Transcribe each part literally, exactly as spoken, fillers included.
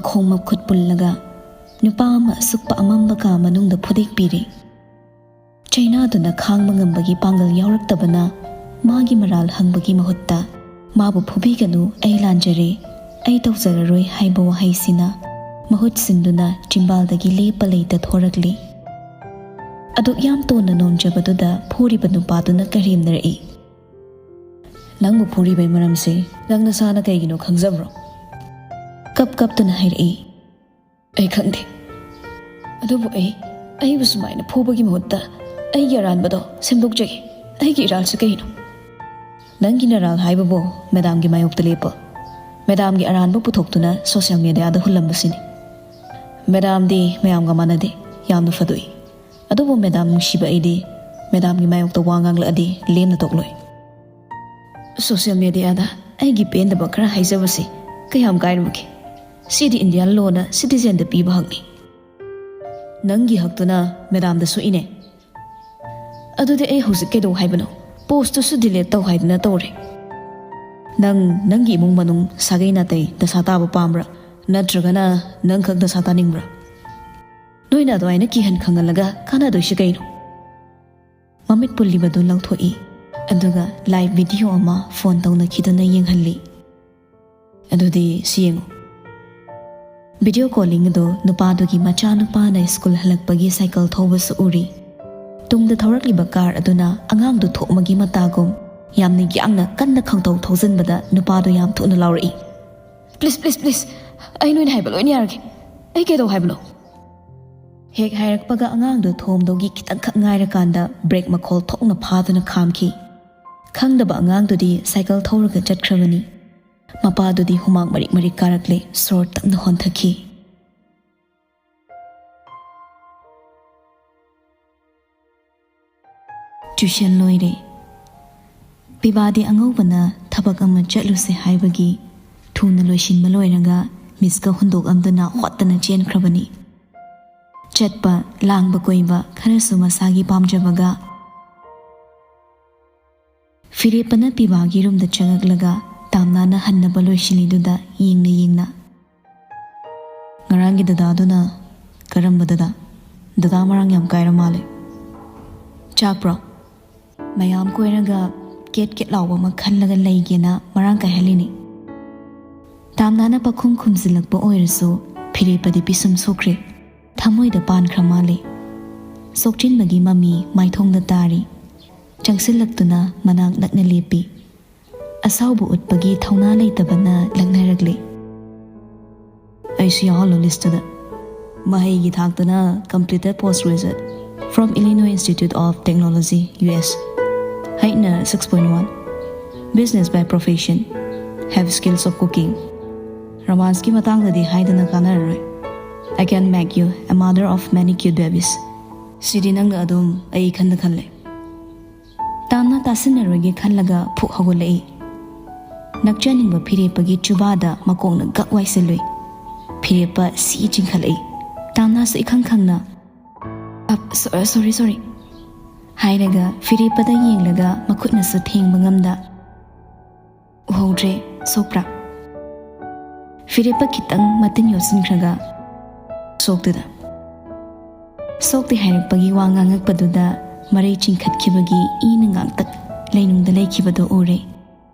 ꯈꯣꯡ ꯃꯈꯨꯠ ꯄꯨꯜꯂꯒ ꯅꯨꯄꯥ ꯑꯃ ꯑꯁꯨꯛꯄ ꯑꯃꯝꯕ ꯀꯥ ꯃꯅꯨꯡꯗ ꯐꯨꯗꯦꯛꯄꯤꯔꯦ꯫ ꯆꯩꯅꯥꯗꯨꯅ ꯈꯥꯡꯕ ꯉꯝꯕꯒꯤ ꯄꯥꯡꯒꯜ ꯌꯥꯎꯔꯛꯇꯕꯅ ꯃꯥꯒꯤ ꯃꯔꯥꯜ ꯍꯪꯕꯒꯤ ꯃꯍꯨꯠꯇ "ꯃꯥꯕꯨ ꯐꯨꯕꯤꯒꯅꯨ, ꯑꯩ ꯂꯥꯟꯖꯔꯦ, ꯑꯩ ꯇꯧꯖꯔꯔꯣꯏ" ꯍꯥꯏꯕ ꯋꯥꯍꯩꯁꯤꯅ ꯃꯍꯨꯠ ꯁꯤꯟꯗꯨꯅ ꯆꯤꯝꯕꯥꯜꯗꯒꯤ ꯂꯦꯞꯄ ꯂꯩꯇ ꯊꯣꯔꯛꯂꯤ꯫ ꯑꯗꯨꯛ ꯌꯥꯝ ꯇꯣꯟꯅ ꯅꯣꯝꯖꯕꯗꯨꯗ ꯐꯨꯔꯤꯕ ꯅꯨꯄꯥꯗꯨꯅ ꯀꯔꯦꯝꯅꯔꯛꯏ꯫ "ꯅꯪꯕꯨ ꯐꯨꯔꯤꯕꯩ ꯃꯔꯝꯁꯦ ꯅꯪ ꯅꯁꯥꯅ ꯀꯩꯒꯤꯅꯣ ꯈꯪꯖꯕ꯭ꯔꯣ?" ꯀꯞ ꯀꯞꯇꯨꯅ ꯍꯥꯏꯔꯛꯏ꯫ "ꯑꯩ ꯈꯪꯗꯦ꯫ ꯑꯗꯨꯕꯨ ꯑꯩ, ꯑꯩꯕꯨ ꯁꯨꯃꯥꯏꯅ ꯐꯨꯕꯒꯤ ꯃꯍꯨꯠꯇ ꯑꯩꯒꯤ ꯑꯔꯥꯟꯕꯗꯣ ꯁꯦꯝꯗꯣꯛꯆꯒꯦ꯫ ꯑꯩꯒꯤ ꯏꯔꯥꯜꯁꯤ ꯀꯩꯅꯣ?" "ꯅꯪꯒꯤ ꯅꯔꯥꯜ ꯍꯥꯏꯕꯕꯨ ꯃꯦꯗꯥꯝꯒꯤ ꯃꯥꯌꯣꯛꯇ ꯂꯦꯞꯄꯣ꯫ ꯃꯦꯗꯥꯝꯒꯤ ꯑꯔꯥꯟꯕ ꯄꯨꯊꯣꯛꯇꯨꯅ ꯁꯣꯁꯤꯌꯦꯜ ꯃꯦꯗꯤꯌꯥꯗ ꯍꯨꯜꯂꯝꯕꯁꯤꯅꯤ꯫ ꯃꯦꯗꯥꯝꯗꯤ ꯃꯌꯥꯝꯒ ꯃꯥꯟꯅꯗꯦ, ꯌꯥꯝꯅ ꯐꯗꯣꯛꯏ꯫ ꯑꯗꯨꯕꯨ ꯃꯦꯗꯥꯝ ꯅꯨꯡꯁꯤꯕ ꯑꯩꯗꯤ ꯃꯦꯗꯥꯝꯒꯤ ꯃꯥꯌꯣꯛꯇ ꯋꯥ ꯉꯥꯡꯂꯛꯑꯗꯤ ꯂꯦꯝꯅ ꯇꯣꯛꯂꯣꯏ꯫ ꯁꯣꯁꯤꯌꯦꯜ ꯃꯦꯗꯤꯌꯥꯗ ꯑꯩꯒꯤ ꯄꯦꯟꯗꯕ ꯈꯔ ꯍꯥꯏꯖꯕꯁꯤ ꯀꯌꯥꯝ ꯀꯥꯏꯔꯨꯕꯒꯦ? ꯁꯤꯗꯤ ꯏꯟꯗꯤꯌꯥꯟ ꯂꯣꯅ ꯁꯤꯇꯤꯖꯦꯟꯗ ꯄꯤꯕ ꯍꯛꯅꯤ꯫ ꯅꯪꯒꯤ ꯍꯛꯇꯨꯅ ꯃꯦꯗꯥꯝꯗ ꯁꯣꯛꯏꯅꯦ꯫ ꯑꯗꯨꯗꯤ ꯑꯩ ꯍꯧꯖꯤꯛ ꯀꯩꯗꯧ ꯍꯥꯏꯕꯅꯣ? ꯄꯣꯁꯇꯨꯁꯨ ꯗꯤꯂꯦꯠ ꯇꯧ ꯍꯥꯏꯗꯨꯅ ꯇꯧꯔꯦ꯫ ꯅꯪ ꯅꯪꯒꯤ ꯏꯃꯨꯡ ꯃꯅꯨꯡ ꯁꯥꯒꯩ ꯅꯥꯇꯩ ꯗꯁꯥ ꯇꯥꯕ ꯄꯥꯝꯕ꯭ꯔꯥ? ꯅꯠꯇ꯭ꯔꯒꯅ ꯅꯪꯈꯛ ꯗꯁꯥ ꯇꯥꯅꯤꯡꯕ꯭ꯔꯥ? ꯅꯣꯏꯅ ꯑꯗꯨꯃꯥꯏꯅ ꯀꯤꯍꯟ ꯈꯪꯍꯜꯂꯒ ꯀꯥꯟꯅꯗꯣꯏꯁꯤ ꯀꯩꯅꯣ?" ꯃꯃꯤꯠ ꯄꯨꯜꯂꯤꯕꯗꯨ ꯂꯧꯊꯣꯛꯏ, ꯑꯗꯨꯒ ꯂꯥꯏꯚ ꯚꯤꯗꯤꯑꯣ ꯑꯃ ꯐꯣꯟ ꯇꯧꯅꯈꯤꯗꯨꯅ ꯌꯦꯡꯍꯜꯂꯤ꯫ "ꯑꯗꯨꯗꯤ ꯁꯤ ꯌꯦꯡꯉꯨ꯫" ꯚꯤꯗꯤꯑꯣ ꯀꯣꯂꯤꯡ ꯑꯗꯨ ꯅꯨꯄꯥꯗꯨꯒꯤ ꯃꯆꯥꯅꯨꯄꯥꯅ ꯁ꯭ꯀꯨꯜ ꯍꯜꯂꯛꯄꯒꯤ ꯁꯥꯏꯀꯜ ꯊꯧꯕꯁꯨ ꯎꯔꯤ꯫ ꯇꯨꯡꯗ ꯊꯧꯔꯛꯂꯤꯕ ꯀꯥꯔ ꯑꯗꯨꯅ ꯑꯉꯥꯡꯗꯨ ꯊꯣꯛꯃꯒꯤ ꯃꯇꯥꯒꯨꯝ ꯌꯥꯝꯅ ꯌꯥꯡꯅ ꯀꯟꯅ ꯈꯪꯊꯧ ꯊꯧꯖꯤꯟꯕꯗ ꯅꯨꯄꯥꯗꯨ ꯌꯥꯝ ꯊꯨꯅ ꯂꯥꯎꯔꯛꯏ꯫ "ꯄ꯭ꯂꯤꯁ, ꯄ꯭ꯂꯤꯁ, ꯄ꯭ꯂꯤꯁ, ꯑꯩ ꯅꯣꯏꯅ ꯍꯥꯏꯕ ꯂꯣꯏꯅ ꯌꯥꯔꯒꯦ꯫ ꯑꯩ ꯀꯩꯗꯧ ꯍꯥꯏꯕꯅꯣ?" ꯍꯦꯛ ꯍꯥꯏꯔꯛꯄꯒ ꯑꯉꯥꯡꯗꯨ ꯊꯣꯝꯗꯧꯒꯤ ꯈꯤꯇꯪꯈꯛ ꯉꯥꯏꯔꯀꯥꯟꯗ ꯕ꯭ꯔꯦꯛ ꯃꯈꯣꯜ ꯊꯣꯛꯅ ꯐꯥꯗꯨꯅ ꯈꯥꯝꯈꯤ꯫ ꯈꯪꯗꯕ ꯑꯉꯥꯡꯗꯨꯗꯤ ꯁꯥꯏꯀꯜ ꯊꯧꯔꯒ ꯆꯠꯈ꯭ꯔꯕꯅꯤ꯫ ꯃꯄꯥꯗꯨꯗꯤ ꯍꯨꯃꯥꯡ ꯃꯔꯤꯛ ꯃꯔꯤꯛ ꯀꯥꯔꯛꯂꯦ, ꯁꯣꯔ ꯇꯞꯅ ꯍꯣꯟꯊꯈꯤ꯫ ꯇ꯭ꯌꯨꯁꯟ ꯂꯣꯏꯔꯦ꯫ ꯄꯤꯕꯥꯗꯤ ꯑꯉꯧꯕꯅ ꯊꯕꯛ ꯑꯃ ꯆꯠꯂꯨꯁꯦ ꯍꯥꯏꯕꯒꯤ ꯊꯨꯅ ꯂꯣꯏꯁꯤꯟꯕ ꯂꯣꯏꯔꯒ ꯃꯤꯁꯀ ꯍꯨꯟꯗꯣꯛꯑꯝꯗꯨꯅ ꯍꯣꯠꯇꯅ ꯆꯦꯟꯈ꯭ꯔꯕꯅꯤ꯫ ꯆꯠꯄ, ꯂꯥꯡꯕ, ꯀꯣꯏꯕ ꯈꯔꯁꯨ ꯃꯁꯥꯒꯤ ꯄꯥꯝꯖꯕꯒ꯫ ꯐꯤꯔꯦꯞꯄꯅ ꯄꯤꯕꯥꯒꯤ ꯔꯨꯝꯗ ꯆꯪꯉꯛꯂꯒ ꯇꯥꯝꯅꯥꯅ ꯍꯟꯅꯕ ꯂꯣꯏꯁꯤꯜꯂꯤꯗꯨꯗ ꯌꯦꯡꯅ ꯌꯦꯡꯅ, ꯉꯔꯥꯡꯒꯤ ꯗꯗꯥꯗꯨꯅ ꯀꯔꯝꯕ ꯗꯗꯥ? ꯗꯗꯥ ꯃꯔꯥꯡ ꯌꯥꯝ ꯀꯥꯏꯔ ꯃꯥꯜꯂꯦ꯫ ꯆꯥꯛꯄ꯭ꯔꯣ? ꯃꯌꯥꯝ ꯀꯣꯏꯔꯒ ꯀꯦꯠ ꯀꯦꯠ ꯂꯥꯎꯕ ꯑꯃ ꯈꯜꯂꯒ ꯂꯩꯒꯦꯅ ꯃꯔꯥꯡ ꯀꯥꯏꯍꯜꯂꯤꯅꯤ꯫ ꯇꯥꯝꯅꯥꯅ ꯄꯥꯈꯨꯝ ꯈꯨꯝꯖꯤꯜꯂꯛꯄ ꯑꯣꯏꯔꯁꯨ ꯐꯤꯔꯦꯞꯄꯗꯤ ꯄꯤꯁꯨꯝ ꯁꯣꯛꯈ꯭ꯔꯦ꯫ ꯊꯃꯣꯏꯗ ꯄꯥꯟꯈ꯭ꯔ ꯃꯥꯜꯂꯦ꯫ ꯁꯣꯛꯆꯤꯟꯕꯒꯤ ꯃꯃꯤ ꯃꯥꯏꯊꯣꯡꯗ ꯇꯥꯔꯤ꯫ ꯆꯪꯁꯤꯜꯂꯛꯇꯨꯅ ꯃꯅꯥꯛ ꯅꯛꯅ ꯂꯦꯞꯄꯤ꯫ ꯑꯁꯥꯎꯕ ꯎꯠꯄꯒꯤ ꯊꯧꯅꯥ ꯂꯩꯇꯕꯅ ꯂꯛꯅꯔꯛꯂꯤ꯫ ꯑꯩꯁꯨ ꯌꯥꯎꯍꯜꯂꯣ ꯂꯤꯁꯇꯨꯗ꯫ ꯃꯍꯩꯒꯤ ꯊꯥꯛꯇꯅ completed post graduate from Illinois Institute of Technology, U S꯫ Height ꯅ six point one꯫ Business by profession꯫ Have skills of cooking꯫ Romance ꯀꯤ ꯃꯇꯥꯡꯗꯗꯤ ꯍꯥꯏꯗꯅ ꯀꯥꯟꯅꯔꯔꯣꯏ꯫ I can make you a mother of many cute babies꯫ ꯁꯤꯗꯤ ꯅꯪꯒ ꯑꯗꯨꯝ ꯑꯩ ꯏꯈꯟꯗ ꯈꯜꯂꯦ꯫ ꯇꯥꯝꯅ ꯇꯥꯁꯤꯟꯅꯔꯣꯏꯒꯦ ꯈꯜꯂꯒ ꯐꯨꯛ ꯍꯧꯒꯠꯂꯛꯏ꯫ ꯅꯛꯆꯅꯤꯡꯕ ꯐꯤꯔꯦꯞꯄꯒꯤ ꯆꯨꯕꯥꯗ ꯃꯀꯣꯛꯅ ꯒꯛ ꯋꯥꯏꯁꯤꯜꯂꯨꯏ꯫ ꯐꯤꯔꯦꯞꯄ ꯁꯤ ꯆꯤꯡꯈꯠꯂꯛꯏ꯫ ꯇꯥꯝꯅꯥꯁꯨ ꯏꯈꯪ ꯈꯪꯅ, "ꯑꯞ, ꯁꯣ-, sorry, sorry," ꯍꯥꯏꯔꯒ ꯐꯤꯔꯦꯞꯄꯗ ꯌꯦꯡꯂꯒ ꯃꯈꯨꯠꯅꯁꯨ ꯊꯦꯡꯕ ꯉꯝꯗ, "ꯎꯍꯧꯗ꯭ꯔꯦ, ꯁꯣꯛꯄ꯭ꯔꯥ?" ꯐꯤꯔꯦꯞꯄ ꯈꯤꯇꯪ ꯃꯇꯤꯟ ꯌꯣꯠꯁꯤꯟꯈ꯭ꯔꯒ, "ꯁꯣꯛꯇꯦꯗ꯫" ꯁꯣꯛꯇꯦ ꯍꯥꯏꯔꯛꯄꯒꯤ ꯋꯥ ꯉꯥꯡꯉꯛꯄꯗꯨꯗ ꯃꯔꯩ ꯆꯤꯡꯈꯠꯈꯤꯕꯒꯤ ꯏꯅ ꯉꯥꯡꯇꯛ ꯂꯩꯅꯨꯡꯗ ꯂꯩꯈꯤꯕꯗꯨ ꯎꯔꯦ꯫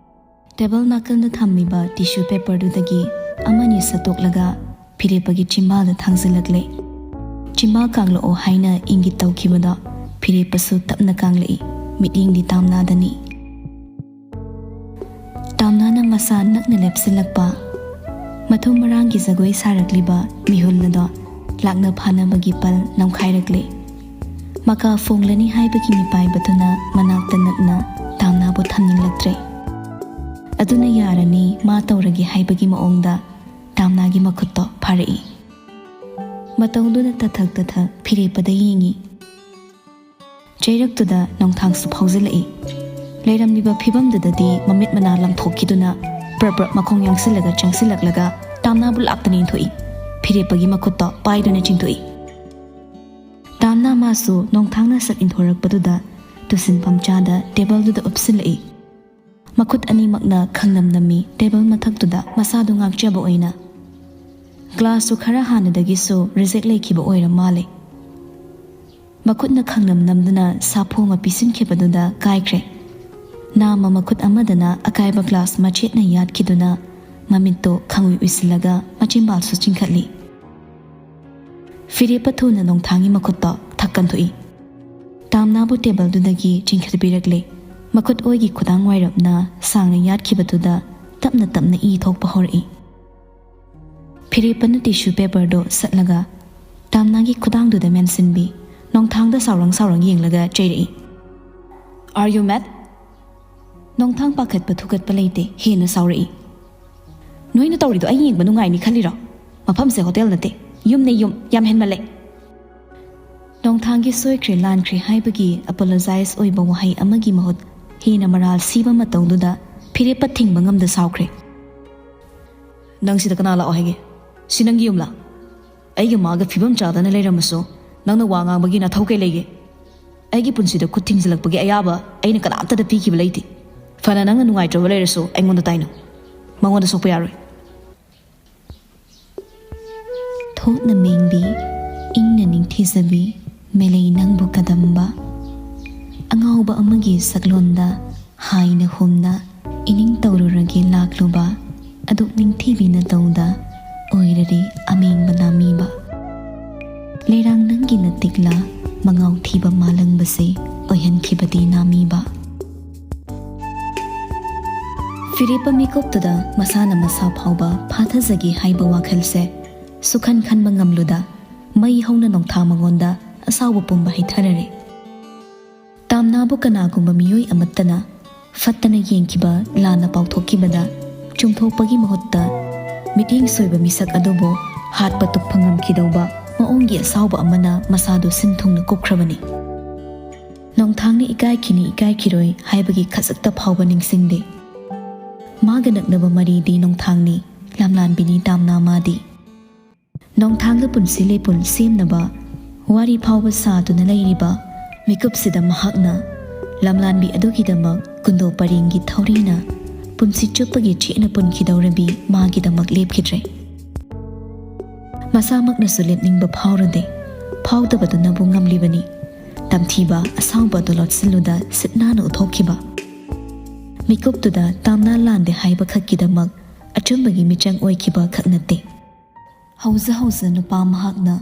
ꯇꯦꯕꯜ ꯅꯥꯀꯟꯗ ꯊꯝꯂꯤꯕ tissue paperꯗꯨꯗꯒꯤ ꯑꯃꯅꯤ ꯁꯠꯇꯣꯛꯂꯒ ꯐꯤꯔꯦꯞꯄꯒꯤ ꯆꯤꯝꯕꯥꯜꯗ ꯊꯥꯡꯖꯤꯜꯂꯛꯂꯦ꯫ ꯆꯤꯝꯕꯥꯜ ꯀꯥꯡꯂꯛꯑꯣ ꯍꯥꯏꯅ ꯏꯪꯒꯤꯠ ꯇꯧꯈꯤꯕꯗꯣ ꯐꯤꯔꯦꯞꯄꯁꯨ ꯇꯞꯅ ꯀꯥꯡꯂꯛꯏ꯫ ꯃꯤꯠꯌꯦꯡꯗꯤ ꯇꯥꯝꯅꯥꯗꯅꯤ꯫ ꯇꯥꯝꯅꯥꯅ ꯃꯁꯥ ꯅꯛꯅ ꯂꯦꯞꯁꯤꯜꯂꯛꯄ, ꯃꯊꯨꯝ ꯃꯔꯥꯡꯒꯤ ꯖꯒꯣꯏ ꯁꯥꯔꯛꯂꯤꯕ ꯃꯤꯍꯨꯜ ꯑꯗꯣ ꯂꯥꯛꯅ ꯐꯥꯅꯕꯒꯤ ꯄꯜ ꯅꯝꯈꯥꯏꯔꯛꯂꯦ꯫ ꯃꯀꯥ ꯐꯣꯡꯂꯅꯤ ꯍꯥꯏꯕꯒꯤ ꯃꯤꯄꯥꯏꯕꯗꯨꯅ ꯃꯅꯥꯛꯇ ꯅꯛꯅ ꯇꯥꯝꯅꯥꯕꯨ ꯊꯝꯅꯤꯡꯂꯛꯇ꯭ꯔꯦ꯫ ꯑꯗꯨꯅ ꯌꯥꯔꯅꯤ, ꯃꯥ ꯇꯧꯔꯒꯦ ꯍꯥꯏꯕꯒꯤ ꯃꯑꯣꯡꯗ ꯇꯥꯝꯅꯥꯒꯤ ꯃꯈꯨꯠꯇꯣ ꯐꯥꯔꯛꯏ꯫ ꯃꯇꯧꯗꯨꯗ ꯇꯊꯛ ꯇꯊꯛ ꯐꯤꯔꯦꯞꯄꯗ ꯌꯦꯡꯉꯤ꯫ ꯆꯩꯔꯛꯇꯨꯗ ꯅꯣꯡꯊꯥꯡꯁꯨ ꯐꯥꯎꯖꯤꯜꯂꯛꯏ꯫ ꯂꯩꯔꯝꯂꯤꯕ ꯐꯤꯕꯝꯗꯨꯗꯗꯤ ꯃꯃꯤꯠ ꯃꯅꯥ ꯂꯪꯊꯣꯛꯈꯤꯗꯨꯅ ꯄ꯭ꯔꯞ ꯄ꯭ꯔꯞ ꯃꯈꯣꯡ ꯌꯥꯡꯁꯤꯜꯂꯒ ꯆꯪꯁꯤꯜꯂꯛꯂꯒ ꯇꯥꯝꯅꯥꯕꯨ ꯂꯥꯛꯇꯅ ꯏꯟꯊꯣꯛꯏ꯫ ꯐꯤꯔꯦꯞꯄꯒꯤ ꯃꯈꯨꯠꯇꯣ ꯄꯥꯏꯗꯨꯅ ꯆꯤꯡꯊꯣꯛꯏ꯫ ꯇꯥꯝꯅꯥ ꯃꯥꯁꯨ ꯅꯣꯡꯊꯥꯡꯅ ꯁꯠ ꯏꯟꯊꯣꯔꯛꯄꯗꯨꯗ ꯇꯨꯁꯤꯟꯐꯝ ꯆꯥꯗ ꯇꯦꯕꯜꯗꯨꯗ ꯎꯞꯁꯤꯜꯂꯛꯏ꯫ ꯃꯈꯨꯠ ꯑꯅꯤꯃꯛꯅ ꯈꯪꯅꯝ ꯅꯝꯃꯤ ꯇꯦꯕꯜ ꯃꯊꯛꯇꯨꯗ ꯃꯁꯥꯗꯨ ꯉꯥꯛꯆꯕ ꯑꯣꯏꯅ꯫ ꯒ꯭ꯂꯥꯁꯇꯨ ꯈꯔ ꯍꯥꯟꯅꯗꯒꯤꯁꯨ ꯔꯤꯖꯦꯛ ꯂꯩꯈꯤꯕ ꯑꯣꯏꯔ ꯃꯥꯜꯂꯦ꯫ ꯃꯈꯨꯠꯅ ꯈꯪꯅꯝ ꯅꯝꯗꯨꯅ ꯁꯥꯐꯨ ꯑꯃ ꯄꯤꯁꯤꯟꯈꯤꯕꯗꯨꯗ ꯀꯥꯏꯈ꯭ꯔꯦ꯫ ꯅꯥꯝꯃ ꯃꯈꯨꯠ ꯑꯃꯗꯅ ꯑꯀꯥꯏꯕ ꯒ꯭ꯂꯥꯁ ꯃꯆꯦꯠꯅ ꯌꯥꯠꯈꯤꯗꯨꯅ ꯃꯃꯤꯠꯇꯣ ꯈꯪꯎꯏ ꯎꯏꯁꯤꯜꯂꯒ ꯃꯆꯤꯟꯕꯥꯜꯁꯨ ꯆꯤꯡꯈꯠꯂꯤ꯫ ꯐꯤꯔꯦꯞꯄ ꯊꯨꯅ ꯅꯣꯡꯊꯥꯡꯒꯤ ꯃꯈꯨꯠꯇꯣ ꯊꯛ ꯀꯟꯊꯣꯛꯏ꯫ ꯇꯥꯝꯅꯥꯕꯨ ꯇꯦꯕꯜꯗꯨꯗꯒꯤ ꯆꯤꯡꯈꯠꯄꯤꯔꯛꯂꯦ꯫ ꯃꯈꯨꯠ ꯑꯣꯏꯒꯤ ꯈꯨꯗꯥꯡ ꯋꯥꯏꯔꯞꯅ ꯁꯥꯡꯅ ꯌꯥꯠꯈꯤꯕꯗꯨꯗ ꯇꯞꯅ ꯇꯞꯅ ꯏ ꯊꯣꯛꯄ ꯍꯧꯔꯛꯏ꯫ ꯐꯤꯔꯦꯞꯄꯅ ꯇꯤꯁꯨ ꯄꯦꯄꯔꯗꯣ ꯁꯠꯂꯒ ꯇꯥꯝꯅꯥꯒꯤ ꯈꯨꯗꯥꯡꯗꯨꯗ ꯃꯦꯟꯁꯤꯟꯕꯤ, ꯅꯣꯡꯊꯥꯡꯗ ꯁꯥꯎꯔꯪ ꯁꯥꯎꯔꯪ ꯌꯦꯡꯂꯒ ꯆꯩꯔꯛꯏ꯫ "Are you mad?" ꯅꯣꯡꯊꯥꯡ ꯄꯥꯈꯠꯄ ꯊꯨꯀꯠꯄ ꯂꯩꯇꯦ, ꯍꯦꯟꯅ ꯁꯥꯎꯔꯛꯏ꯫ "ꯅꯣꯏꯅ ꯇꯧꯔꯤꯗꯣ ꯑꯩ ꯌꯦꯡꯕ ꯅꯨꯡꯉꯥꯏꯅꯤ ꯈꯜꯂꯤꯔꯣ? ꯃꯐꯝꯁꯦ ꯍꯣꯇꯦꯜ ꯅꯠꯇꯦ, ꯌꯨꯝꯅꯦ ꯌꯨꯝ, ꯌꯥꯝ ꯍꯦꯟꯃꯜꯂꯦ!" ꯅꯣꯡꯊꯥꯡꯒꯤ ꯁꯣꯏꯈ꯭ꯔꯦ ꯂꯥꯟꯈ꯭ꯔꯦ ꯍꯥꯏꯕꯒꯤ ꯑꯦꯄꯣꯂꯣꯖꯥꯏꯁ ꯑꯣꯏꯕ ꯋꯥꯍꯩ ꯑꯃꯒꯤ ꯃꯍꯨꯠ ꯍꯦꯟꯅ ꯃꯔꯥꯜ ꯁꯤꯕ ꯃꯇꯧꯗꯨꯗ ꯐꯤꯔꯦꯞꯄ ꯊꯤꯡꯕ ꯉꯝꯗ ꯁꯥꯎꯈ꯭ꯔꯦ꯫ "ꯅꯪ ꯁꯤꯗ ꯀꯅꯥ ꯂꯥꯛꯑꯣ ꯍꯥꯏꯒꯦ? ꯁꯤ ꯅꯪꯒꯤ ꯌꯨꯝꯂꯥ? ꯑꯩꯒ ꯃꯥꯒ ꯐꯤꯕꯝ ꯆꯥꯗꯅ ꯂꯩꯔꯝꯃꯁꯨ ꯅꯪꯅ ꯋꯥ ꯉꯥꯡꯕꯒꯤ ꯅꯊꯧ ꯀꯩ ꯂꯩꯒꯦ? ꯑꯩꯒꯤ ꯄꯨꯟꯁꯤꯗ ꯈꯨꯠ ꯊꯤꯡꯖꯤꯜꯂꯛꯄꯒꯤ ꯑꯌꯥꯕ ꯑꯩꯅ ꯀꯅꯥꯝꯇꯗ ꯄꯤꯈꯤꯕ ꯂꯩꯇꯦ꯫ ꯐꯅ ꯅꯪꯅ ꯅꯨꯡꯉꯥꯏꯇ꯭ꯔꯕ ꯂꯩꯔꯁꯨ ꯑꯩꯉꯣꯟꯗ ꯇꯥꯏꯅꯧ꯫ ꯃꯉꯣꯟꯗ ꯁꯣꯛꯄ ꯌꯥꯔꯣꯏ꯫" ꯊꯣꯠꯅ ꯃꯦꯡꯕꯤ, ꯏꯪꯅ ꯅꯤꯡꯊꯤꯖꯕꯤ, ꯃꯦꯂꯩ ꯅꯪꯕꯨ ꯀꯗꯝꯕ꯫ ꯑꯉꯥꯎꯕ ꯑꯃꯒꯤ ꯁꯛꯂꯣꯟꯗ ꯍꯥꯏꯅ ꯍꯨꯝꯅ ꯏꯅꯤꯡ ꯇꯧꯔꯨꯔꯒꯦ ꯂꯥꯛꯂꯨꯕ, ꯑꯗꯨꯛ ꯅꯤꯡꯊꯤꯕꯤꯅ ꯇꯧꯗ ꯑꯣꯏꯔꯔꯦ ꯑꯃꯦꯡꯕ ꯅꯥꯃꯤꯕ꯫ ꯂꯩꯔꯥꯡ ꯅꯪꯒꯤ ꯅꯇꯤꯛꯂꯥ ꯃꯉꯥꯎ ꯊꯤꯕ ꯃꯥꯂꯪꯕꯁꯦ ꯑꯣꯏꯍꯟꯈꯤꯕꯗꯤ ꯅꯥꯃꯤꯕ꯫ ꯐꯤꯔꯦꯞꯄ ꯃꯤꯀꯨꯞꯇꯨꯗ ꯃꯁꯥꯅ ꯃꯁꯥ ꯐꯥꯎꯕ ꯐꯥꯊꯖꯒꯦ ꯍꯥꯏꯕ ꯋꯥꯈꯜꯁꯦ ꯁꯨꯈꯟ ꯈꯟꯕ ꯉꯝꯂꯨꯗ ꯃꯩ ꯍꯧꯅ ꯅꯣꯡꯊꯥ ꯃꯉꯣꯟꯗ ꯑꯁꯥꯎꯕ ꯄꯨꯝꯕ ꯍꯩꯊꯔꯔꯦ꯫ ꯇꯥꯝꯅꯥꯕꯨ ꯀꯅꯥꯒꯨꯝꯕ ꯃꯤꯑꯣꯏ ꯑꯃꯠꯇꯅ ꯐꯠꯇꯅ ꯌꯦꯡꯈꯤꯕ, ꯂꯥꯟꯅ ꯄꯥꯎꯊꯣꯛꯈꯤꯕꯗ ꯆꯨꯝꯊꯣꯛꯄꯒꯤ ꯃꯍꯨꯠꯇ ꯃꯤꯠꯌꯦꯡ ꯁꯣꯏꯕ ꯃꯤꯁꯛ ꯑꯗꯨꯕꯨ ꯍꯥꯠꯄ ꯇꯨꯞꯄ ꯉꯝꯈꯤꯗꯧꯕ ꯃꯑꯣꯡꯒꯤ ꯑꯁꯥꯎꯕ ꯑꯃꯅ ꯃꯁꯥꯗꯨ ꯁꯤꯟ ꯊꯨꯡꯅ ꯀꯨꯞꯈ꯭ꯔꯕꯅꯤ꯫ ꯅꯣꯡꯊꯥꯡꯅ ꯏꯀꯥꯏꯈꯤꯅꯤ ꯏꯀꯥꯏꯈꯤꯔꯣꯏ ꯍꯥꯏꯕꯒꯤ ꯈꯖꯤꯛꯇ ꯐꯥꯎꯕ ꯅꯤꯡꯁꯤꯡꯗꯦ꯫ ꯃꯥꯒ ꯅꯛꯅꯕ ꯃꯔꯤꯗꯤ ꯅꯣꯡꯊꯥꯡꯅꯤ, ꯂꯝꯂꯥꯟꯕꯤꯅꯤ ꯇꯥꯝꯅꯥ ꯃꯥꯗꯤ꯫ ꯅꯣꯡꯊꯥꯡꯒ ꯄꯨꯟꯁꯤ ꯂꯩꯄꯨꯟ ꯁꯦꯝꯅꯕ ꯋꯥꯔꯤ ꯐꯥꯎꯕ ꯁꯥꯗꯨꯅ ꯂꯩꯔꯤꯕ ꯃꯤꯀꯨꯞꯁꯤꯗ ꯃꯍꯥꯛꯅ ꯂꯝꯂꯥꯟꯕꯤ ꯑꯗꯨꯒꯤꯗꯃꯛ ꯀꯨꯟꯗꯣ ꯄꯔꯦꯡꯒꯤ ꯊꯧꯔꯤꯅ ꯄꯨꯟꯁꯤ ꯆꯨꯞꯄꯒꯤ ꯆꯦꯠꯅ ꯄꯨꯟꯈꯤꯗꯧꯔꯕꯤ ꯃꯥꯒꯤꯗꯃꯛ ꯂꯦꯞꯈꯤꯗ꯭ꯔꯦ꯫ ꯃꯁꯥꯃꯛꯅꯁꯨ ꯂꯦꯞꯅꯤꯡꯕ ꯐꯥꯎꯔꯨꯗꯦ꯫ ꯐꯥꯎꯗꯕꯗꯨꯅꯕꯨ ꯉꯝꯂꯤꯕꯅꯤ꯫ ꯇꯝꯊꯤꯕ ꯑꯁꯥꯎꯕ ꯑꯗꯨ ꯂꯣꯠꯁꯤꯜꯂꯨꯗ ꯁꯤꯠ ꯅꯥꯟꯅ ꯎꯠꯊꯣꯛꯈꯤꯕ꯫ ꯃꯤꯀꯨꯞꯇꯨꯗ ꯇꯥꯝꯅꯥ ꯂꯥꯟꯗꯦ ꯍꯥꯏꯕ ꯈꯛꯀꯤꯗꯃꯛ ꯑꯆꯨꯝꯕꯒꯤ ꯃꯤꯆꯪ ꯑꯣꯏꯈꯤꯕ ꯈꯛ ꯅꯠꯇꯦ꯫ ꯍꯧꯖ ꯍꯧꯖ ꯅꯨꯄꯥ ꯃꯍꯥꯛꯅ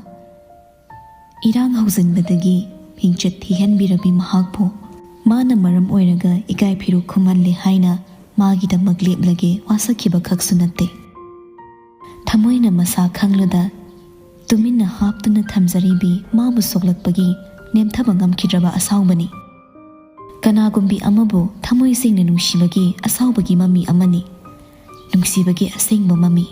ꯏꯔꯥꯡ ꯍꯧꯖꯤꯟꯕꯗꯒꯤ ꯃꯤꯡꯆꯠ ꯊꯤꯍꯟꯕꯤꯔꯕꯤ ꯃꯍꯥꯛꯄꯨ ꯃꯥꯅ ꯃꯔꯝ ꯑꯣꯏꯔꯒ ꯏꯀꯥꯏ ꯐꯤꯔꯨꯛ ꯈꯨꯝꯍꯜꯂꯦ ꯍꯥꯏꯅ ꯃꯥꯒꯤꯗꯃꯛ ꯂꯦꯞꯂꯒꯦ ꯋꯥꯁꯛꯈꯤꯕ ꯈꯛꯁꯨ ꯅꯠꯇꯦ꯫ ꯊꯃꯣꯏꯅ ꯃꯁꯥ ꯈꯪꯂꯨꯗ ꯇꯨꯃꯤꯟꯅ ꯍꯥꯞꯇꯨꯅ ꯊꯝꯖꯔꯤꯕꯤ ꯃꯥꯕꯨ ꯁꯣꯛꯂꯛꯄꯒꯤ ꯅꯦꯝꯊꯕ ꯉꯝꯈꯤꯗ꯭ꯔꯕ ꯑꯁꯥꯎꯕꯅꯤ꯫ ꯀꯅꯥꯒꯨꯝꯕꯤ ꯑꯃꯕꯨ ꯊꯃꯣꯏ ꯁꯦꯡꯅ ꯅꯨꯡꯁꯤꯕꯒꯤ ꯑꯁꯥꯎꯕꯒꯤ ꯃꯃꯤ ꯑꯃꯅꯤ꯫ ꯅꯨꯡꯁꯤꯕꯒꯤ ꯑꯁꯦꯡꯕ ꯃꯃꯤ꯫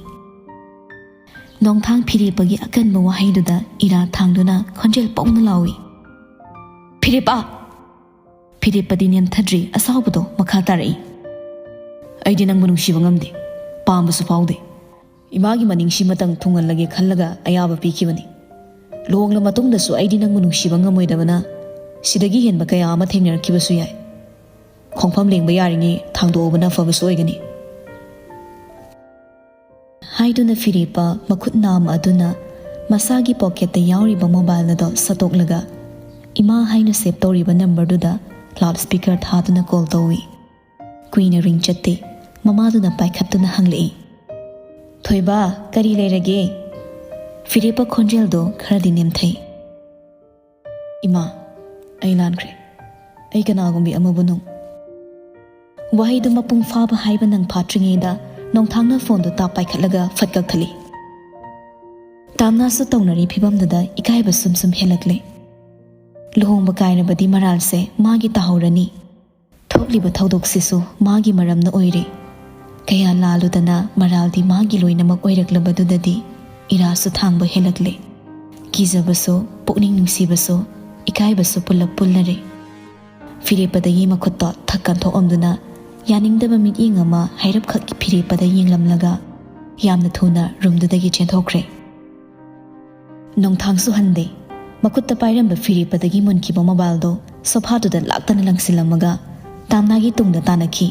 ꯅꯣꯡꯊꯥꯡ ꯐꯤꯔꯦꯞꯄꯒꯤ ꯑꯀꯟꯕ ꯋꯥꯍꯩꯗꯨꯗ ꯏꯔꯥ ꯊꯥꯡꯗꯨꯅ ꯈꯣꯟꯖꯦꯜ ꯄꯧꯅ ꯂꯥꯎꯏ, "ꯐꯤꯔꯦꯞꯄ!" ꯐꯤꯔꯦꯞꯄꯗꯤ ꯅꯦꯝꯊꯗ꯭ꯔꯤ, ꯑꯁꯥꯎꯕꯗꯣ ꯃꯈꯥ ꯇꯥꯔꯛꯏ, "ꯑꯩꯗꯤ ꯅꯪꯕꯨ ꯅꯨꯡꯁꯤꯕ ꯉꯝꯗꯦ, ꯄꯥꯝꯕꯁꯨ ꯐꯥꯎꯗꯦ꯫ ꯏꯃꯥꯒꯤ ꯃꯅꯤꯡꯁꯤꯃꯇꯪ ꯊꯨꯡꯍꯜꯂꯒꯦ ꯈꯜꯂꯒ ꯑꯌꯥꯕ ꯄꯤꯈꯤꯕꯅꯤ꯫ ꯂꯨꯍꯣꯡꯂ ꯃꯇꯨꯡꯗꯁꯨ ꯑꯩꯗꯤ ꯅꯪꯕꯨ ꯅꯨꯡꯁꯤꯕ ꯉꯝꯃꯣꯏꯗꯕꯅ ꯁꯤꯗꯒꯤ ꯍꯦꯟꯕ ꯀꯌꯥ ꯑꯃ ꯊꯦꯡꯅꯔꯛꯈꯤꯕꯁꯨ ꯌꯥꯏ꯫ ꯈꯣꯡꯐꯝ ꯂꯦꯡꯕ ꯌꯥꯔꯤꯉꯩ ꯊꯥꯡꯗꯣꯛꯍꯧꯕꯅ ꯐꯕꯁꯨ ꯑꯣꯏꯒꯅꯤ" ꯍꯥꯏꯗꯨꯅ ꯐꯤꯔꯦꯞꯄ ꯃꯈꯨꯠ ꯅꯥꯝꯃ ꯑꯗꯨꯅ ꯃꯁꯥꯒꯤ ꯄꯣꯀꯦꯠꯇ ꯌꯥꯎꯔꯤꯕ ꯃꯣꯕꯥꯏꯜ ꯑꯗꯣ ꯁꯠꯇꯣꯛꯂꯒ ꯏꯃꯥ ꯍꯥꯏꯅ ꯁꯦꯚ ꯇꯧꯔꯤꯕ ꯅꯝꯕꯔꯗꯨꯗ ꯂꯥꯎꯗ ꯁ꯭ꯄꯤꯀꯔ ꯊꯥꯗꯨꯅ ꯀꯣꯜ ꯇꯧꯏ꯫ ꯀꯨꯏꯅ ꯔꯤꯡ ꯆꯠꯇꯦ꯫ ꯃꯃꯥꯗꯨꯅ ꯄꯥꯏꯈꯠꯇꯨꯅ ꯍꯪꯂꯛꯏ, "ꯊꯣꯏꯕ, ꯀꯔꯤ ꯂꯩꯔꯒꯦ?" ꯐꯤꯔꯦꯞꯄ ꯈꯣꯟꯖꯦꯜꯗꯣ ꯈꯔꯗꯤ ꯅꯦꯝꯊꯩ꯫ "ꯏꯃꯥ, ꯑꯩ ꯂꯥꯟꯈ꯭ꯔꯦ꯫ ꯑꯩ ꯀꯅꯥꯒꯨꯝꯕꯤ ꯑꯃꯕꯨ ꯅꯨꯡ-" ꯋꯥꯍꯩꯗꯨ ꯃꯄꯨꯡ ꯐꯥꯕ ꯍꯥꯏꯕ ꯅꯪ ꯐꯥꯠꯇ꯭ꯔꯤꯉꯩꯗ ꯅꯣꯡꯊꯥꯡꯅ ꯐꯣꯟꯗꯨ ꯇꯥꯞ ꯄꯥꯏꯈꯠꯂꯒ ꯐꯠ ꯀꯛꯊꯠꯂꯤ꯫ ꯇꯥꯝꯅꯥꯁꯨ ꯇꯧꯅꯔꯤ ꯐꯤꯕꯝꯗꯨꯗ ꯏꯀꯥꯏꯕ ꯁꯨꯝ ꯁꯨꯝ ꯍꯦꯜꯂꯛꯂꯦ꯫ ꯂꯨꯍꯣꯡꯕ ꯀꯥꯏꯔꯕꯗꯤ ꯃꯔꯥꯜꯁꯦ ꯃꯥꯒꯤ ꯇꯥꯍꯧꯔꯅꯤ꯫ ꯊꯣꯛꯂꯤꯕ ꯊꯧꯗꯣꯛꯁꯤꯁꯨ ꯃꯥꯒꯤ ꯃꯔꯝꯅ ꯑꯣꯏꯔꯦ꯫ ꯀꯌꯥ ꯂꯥꯜꯂꯨꯗꯅ ꯃꯔꯥꯜꯗꯤ ꯃꯥꯒꯤ ꯂꯣꯏꯅꯃꯛ ꯑꯣꯏꯔꯛꯂꯕꯗꯨꯗꯗꯤ ꯏꯔꯥꯁꯨ ꯊꯥꯡꯕ ꯍꯦꯜꯂꯛꯂꯦ꯫ ꯀꯤꯖꯕꯁꯨ, ꯄꯨꯛꯅꯤꯡ ꯅꯨꯡꯁꯤꯕꯁꯨ, ꯏꯀꯥꯏꯕꯁꯨ ꯄꯨꯜꯂꯞ ꯄꯨꯜꯂꯔꯦ꯫ ꯐꯤꯔꯦꯞꯄꯗꯒꯤ ꯃꯈꯨꯠꯇꯣ ꯊꯛ ꯀꯟꯊꯣꯛꯑꯝꯗꯨꯅ ꯌꯥꯅꯤꯡꯗꯕ ꯃꯤꯠꯌꯦꯡ ꯑꯃ ꯍꯥꯏꯔꯞꯈꯛ ꯐꯤꯔꯦꯞꯄꯗ ꯌꯦꯡꯂꯝꯂꯒ ꯌꯥꯝꯅ ꯊꯨꯅ ꯔꯨꯝꯗꯨꯗꯒꯤ ꯆꯦꯟꯊꯣꯛꯈ꯭ꯔꯦ꯫ ꯅꯣꯡꯊꯥꯡꯁꯨ ꯍꯟꯗꯦ꯫ ꯃꯈꯨꯠꯇ ꯄꯥꯏꯔꯝꯕ ꯐꯤꯔꯦꯞꯄꯗꯒꯤ ꯃꯨꯟꯈꯤꯕ ꯃꯣꯕꯥꯏꯜꯗꯣ ꯁꯣꯐꯥꯗꯨꯗ ꯂꯥꯛꯇꯅ ꯂꯪꯁꯤꯜꯂꯝꯃꯒ ꯇꯥꯝꯅꯥꯒꯤ ꯇꯨꯡꯗ ꯇꯥꯟꯅꯈꯤ꯫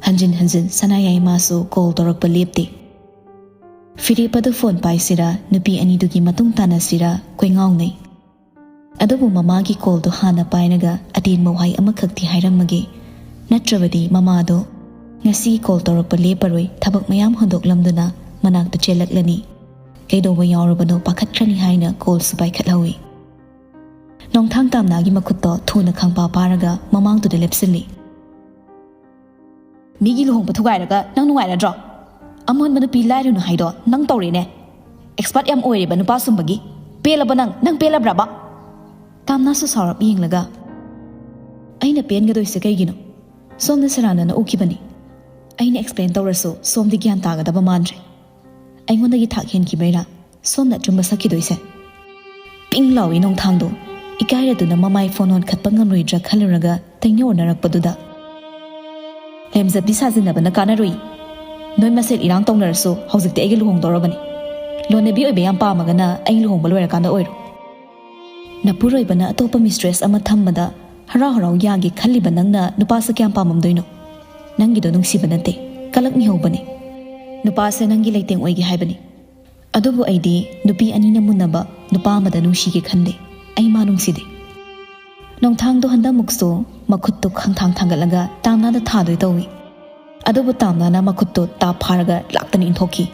ꯍꯟꯖꯤꯟ ꯍꯟꯖꯤꯟ ꯁꯅꯥꯌꯥꯏꯃꯥꯁꯨ ꯀꯣꯜ ꯇꯧꯔꯛꯄ ꯂꯦꯞꯇꯦ꯫ ꯐꯤꯔꯦꯞ ꯑꯗꯨ ꯐꯣꯟ ꯄꯥꯏꯁꯤꯔꯥ, ꯅꯨꯄꯤ ꯑꯅꯤꯗꯨꯒꯤ ꯃꯇꯨꯡ ꯇꯥꯟꯅꯁꯤꯔꯥ ꯀꯣꯏꯉꯥꯎꯅꯩ꯫ ꯑꯗꯨꯕꯨ ꯃꯃꯥꯒꯤ ꯀꯣꯜꯗꯨ ꯍꯥꯟꯅ ꯄꯥꯏꯔꯒ ꯑꯇꯦꯟꯕ ꯋꯥꯍꯩ ꯑꯃꯈꯛꯇꯤ ꯍꯥꯏꯔꯝꯃꯒꯦ, ꯅꯠꯇ꯭ꯔꯕꯗꯤ ꯃꯃꯥꯗꯣ ꯉꯁꯤ ꯀꯣꯜ ꯇꯧꯔꯛꯄ ꯂꯦꯞꯄꯔꯣꯏ, ꯊꯕꯛ ꯃꯌꯥꯝ ꯍꯨꯟꯗꯣꯛꯂꯝꯗꯨꯅ ꯃꯅꯥꯛꯇ ꯆꯦꯜꯂꯛꯂꯅꯤ꯫ ꯀꯩꯗꯧꯕ ꯌꯥꯎꯔꯕꯅꯣ ꯄꯥꯈꯠꯈ꯭ꯔꯅꯤ ꯍꯥꯏꯅ ꯀꯣꯜꯁꯨ ꯄꯥꯏꯈꯠꯍꯧꯏ꯫ ꯅꯣꯡꯊꯥꯡ ꯇꯥꯝꯅꯥꯒꯤ ꯃꯈꯨꯠꯇꯣ ꯊꯨꯅ ꯈꯪꯄꯥ ꯄꯥꯔꯒ ꯃꯃꯥꯡꯗꯨꯗ ꯂꯦꯞꯁꯤꯜꯂꯤ꯫ ꯃꯤꯒꯤ ꯂꯨꯍꯣꯡꯕ ꯊꯨꯒꯥꯏꯔꯒ ꯅꯪ ꯅꯨꯡꯉꯥꯏꯔꯗ꯭ꯔꯣ? ꯑꯃꯣꯟꯕ ꯅꯨꯄꯤ ꯂꯥꯏꯔꯨꯅꯨ ꯍꯥꯏꯗꯣ ꯅꯪ ꯇꯧꯔꯦꯅꯦ꯫ ꯑꯦꯛꯁꯄꯥꯔꯠ ꯌꯥꯝ ꯑꯣꯏꯔꯦꯕ ꯅꯨꯄꯥ ꯁꯨꯝꯕꯒꯤ꯫ ꯄꯦꯜꯂꯕ ꯅꯪ? ꯅꯪ ꯄꯦꯜꯂꯕ꯭ꯔꯕ? ꯇꯥꯝꯅꯥꯁꯨ ꯁꯥꯎꯔꯞ ꯌꯦꯡꯂꯒ, ꯑꯩꯅ ꯄꯦꯟꯒꯗꯣꯏꯁꯦ ꯀꯩꯒꯤꯅꯣ? ꯁꯣꯝꯅ ꯁꯦꯔꯥꯟꯅꯅ ꯎꯈꯤꯕꯅꯤ꯫ ꯑꯩꯅ ꯑꯦꯛꯁꯄ꯭ꯂꯦꯟ ꯇꯧꯔꯁꯨ ꯁꯣꯝꯗꯤ ꯒ꯭ꯌꯥꯟ ꯇꯥꯒꯗꯕ ꯃꯥꯟꯗ꯭ꯔꯦ꯫ ꯑꯩꯉꯣꯟꯗꯒꯤ ꯊꯥꯛ ꯍꯦꯟꯈꯤꯕꯩꯔꯥ ꯁꯣꯝꯅ ꯑꯆꯨꯝꯕ ꯁꯛꯈꯤꯗꯣꯏꯁꯦ? ꯄꯤꯡ ꯂꯥꯎꯏ ꯅꯣꯡꯊꯥꯡꯗꯣ꯫ ꯏꯀꯥꯏꯔꯗꯨꯅ ꯃꯃꯥꯏ ꯐꯣꯟ ꯑꯣꯟꯈꯠꯄ ꯉꯝꯂꯣꯏꯗ꯭ꯔꯥ ꯈꯜꯂꯨꯔꯒ ꯇꯩꯅ ꯑꯣꯟꯅꯔꯛꯄꯗꯨꯗ꯫ ꯂꯦꯝꯖꯕꯤ ꯁꯥꯖꯤꯟꯅꯕꯅ ꯀꯥꯟꯅꯔꯨꯏ꯫ ꯅꯣꯏ ꯃꯁꯦꯜ ꯏꯔꯥꯡ ꯇꯧꯅꯔꯁꯨ ꯍꯧꯖꯤꯛꯇꯤ ꯑꯩꯒ ꯂꯨꯍꯣꯡꯗꯧꯔꯕꯅꯤ꯫ ꯂꯣꯟꯅꯕꯤ ꯑꯣꯏꯕ ꯌꯥꯝ ꯄꯥꯝꯃꯒꯅ ꯑꯩ ꯂꯨꯍꯣꯡꯕ ꯂꯣꯏꯔꯀꯥꯟꯗ ꯑꯣꯏꯔꯣ꯫ ꯅꯄꯨꯔꯣꯏꯕꯅ ꯑꯇꯣꯞꯄ ꯃꯤꯁꯇ꯭ꯔꯦꯁ ꯑꯃ ꯊꯝꯕꯗ ꯍꯔꯥꯎ ꯍꯔꯥꯎ ꯌꯥꯒꯦ ꯈꯜꯂꯤꯕ ꯅꯪꯅ ꯅꯨꯄꯥꯁꯦ ꯀꯌꯥꯝ ꯄꯥꯝꯃꯝꯗꯣꯏꯅꯣ? ꯅꯪꯒꯤꯗꯣ ꯅꯨꯡꯁꯤꯕ ꯅꯠꯇꯦ, ꯀꯂꯛ ꯃꯤꯍꯧꯕꯅꯤ꯫ ꯅꯨꯄꯥꯁꯦ ꯅꯪꯒꯤ ꯂꯩꯇꯦꯡ ꯑꯣꯏꯒꯦ ꯍꯥꯏꯕꯅꯤ꯫ ꯑꯗꯨꯕꯨ ꯑꯩꯗꯤ ꯅꯨꯄꯤ ꯑꯅꯤꯅ ꯃꯨꯟꯅꯕ ꯅꯨꯄꯥ ꯑꯃꯗ ꯅꯨꯡꯁꯤꯒꯦ ꯈꯟꯗꯦ꯫ ꯑꯩ ꯃꯥ ꯅꯨꯡꯁꯤꯗꯦ꯫ ꯅꯣꯡꯊꯥꯡꯗꯣ ꯍꯟꯗꯛꯃꯨꯛꯁꯨ ꯃꯈꯨꯠꯇꯨ ꯈꯪꯊꯥꯡ ꯊꯥꯡꯒꯠꯂꯒ ꯇꯥꯝꯅꯥꯗ ꯊꯥꯗꯣꯏ ꯇꯧꯏ꯫ ꯑꯗꯨꯕꯨ ꯇꯥꯝꯅꯥꯅ ꯃꯈꯨꯠꯇꯨ ꯇꯥꯞ ꯐꯥꯔꯒ ꯂꯥꯛꯇꯅ ꯏꯟꯊꯣꯛꯈꯤ꯫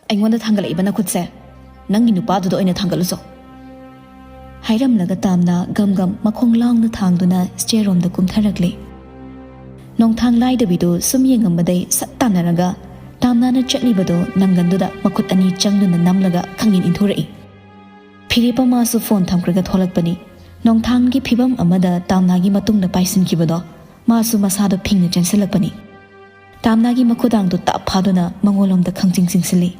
ꯑꯩꯉꯣꯟꯗ ꯊꯥꯡꯒꯠꯂꯛꯏꯕ ꯅꯈꯨꯠꯁꯦ ꯅꯪꯒꯤ ꯅꯨꯄꯥꯗꯨꯗ ꯑꯣꯏꯅ ꯊꯥꯡꯒꯠꯂꯨꯆꯣ꯫ ꯍꯥꯏꯔꯝꯂꯒ ꯇꯥꯝꯅꯥ ꯒꯝ ꯒꯝ ꯃꯈꯣꯡ ꯂꯥꯎꯅ ꯊꯥꯡꯗꯨꯅ ꯁ꯭ꯇꯦꯌꯔ ꯔꯣꯝꯗ ꯀꯨꯝꯊꯔꯛꯂꯦ꯫ ꯅꯣꯡꯊꯥꯡ ꯂꯥꯏꯗꯕꯤꯗꯨ ꯁꯨꯝ ꯌꯦꯡꯉꯝꯕꯗꯩ ꯁꯠ ꯇꯥꯟꯅꯔꯒ ꯇꯥꯝꯅꯥꯅ ꯆꯠꯂꯤꯕꯗꯨ ꯅꯪꯒꯟꯗꯨꯗ ꯃꯈꯨꯠ ꯑꯅꯤ ꯆꯪꯗꯨꯅ ꯅꯝꯂꯒ ꯈꯪꯏꯟ ꯏꯟꯊꯣꯔꯛꯏ꯫ ꯐꯤꯔꯦꯞ ꯑꯃꯁꯨ ꯐꯣꯟ ꯊꯝꯈ꯭ꯔꯒ ꯊꯣꯛꯂꯛꯄꯅꯤ꯫ ꯅꯣꯡꯊꯥꯡꯒꯤ ꯐꯤꯕꯝ ꯑꯃꯗ ꯇꯥꯝꯅꯥꯒꯤ ꯃꯇꯨꯡꯗ ꯄꯥꯏꯁꯤꯟꯈꯤꯕꯗꯣ ꯃꯥꯁꯨ ꯃꯁꯥꯗꯣ ꯐꯤꯡꯅ ꯆꯦꯟꯁꯤꯜꯂꯛꯄꯅꯤ꯫ ꯇꯥꯝꯅꯥꯒꯤ ꯃꯈꯨꯗꯥꯡꯗꯨ ꯇꯥꯞ ꯐꯥꯗꯨꯅ ꯃꯉꯣꯟꯂꯣꯝꯗ ꯈꯪꯆꯤꯡ ꯆꯤꯡꯁꯤꯜꯂꯤ꯫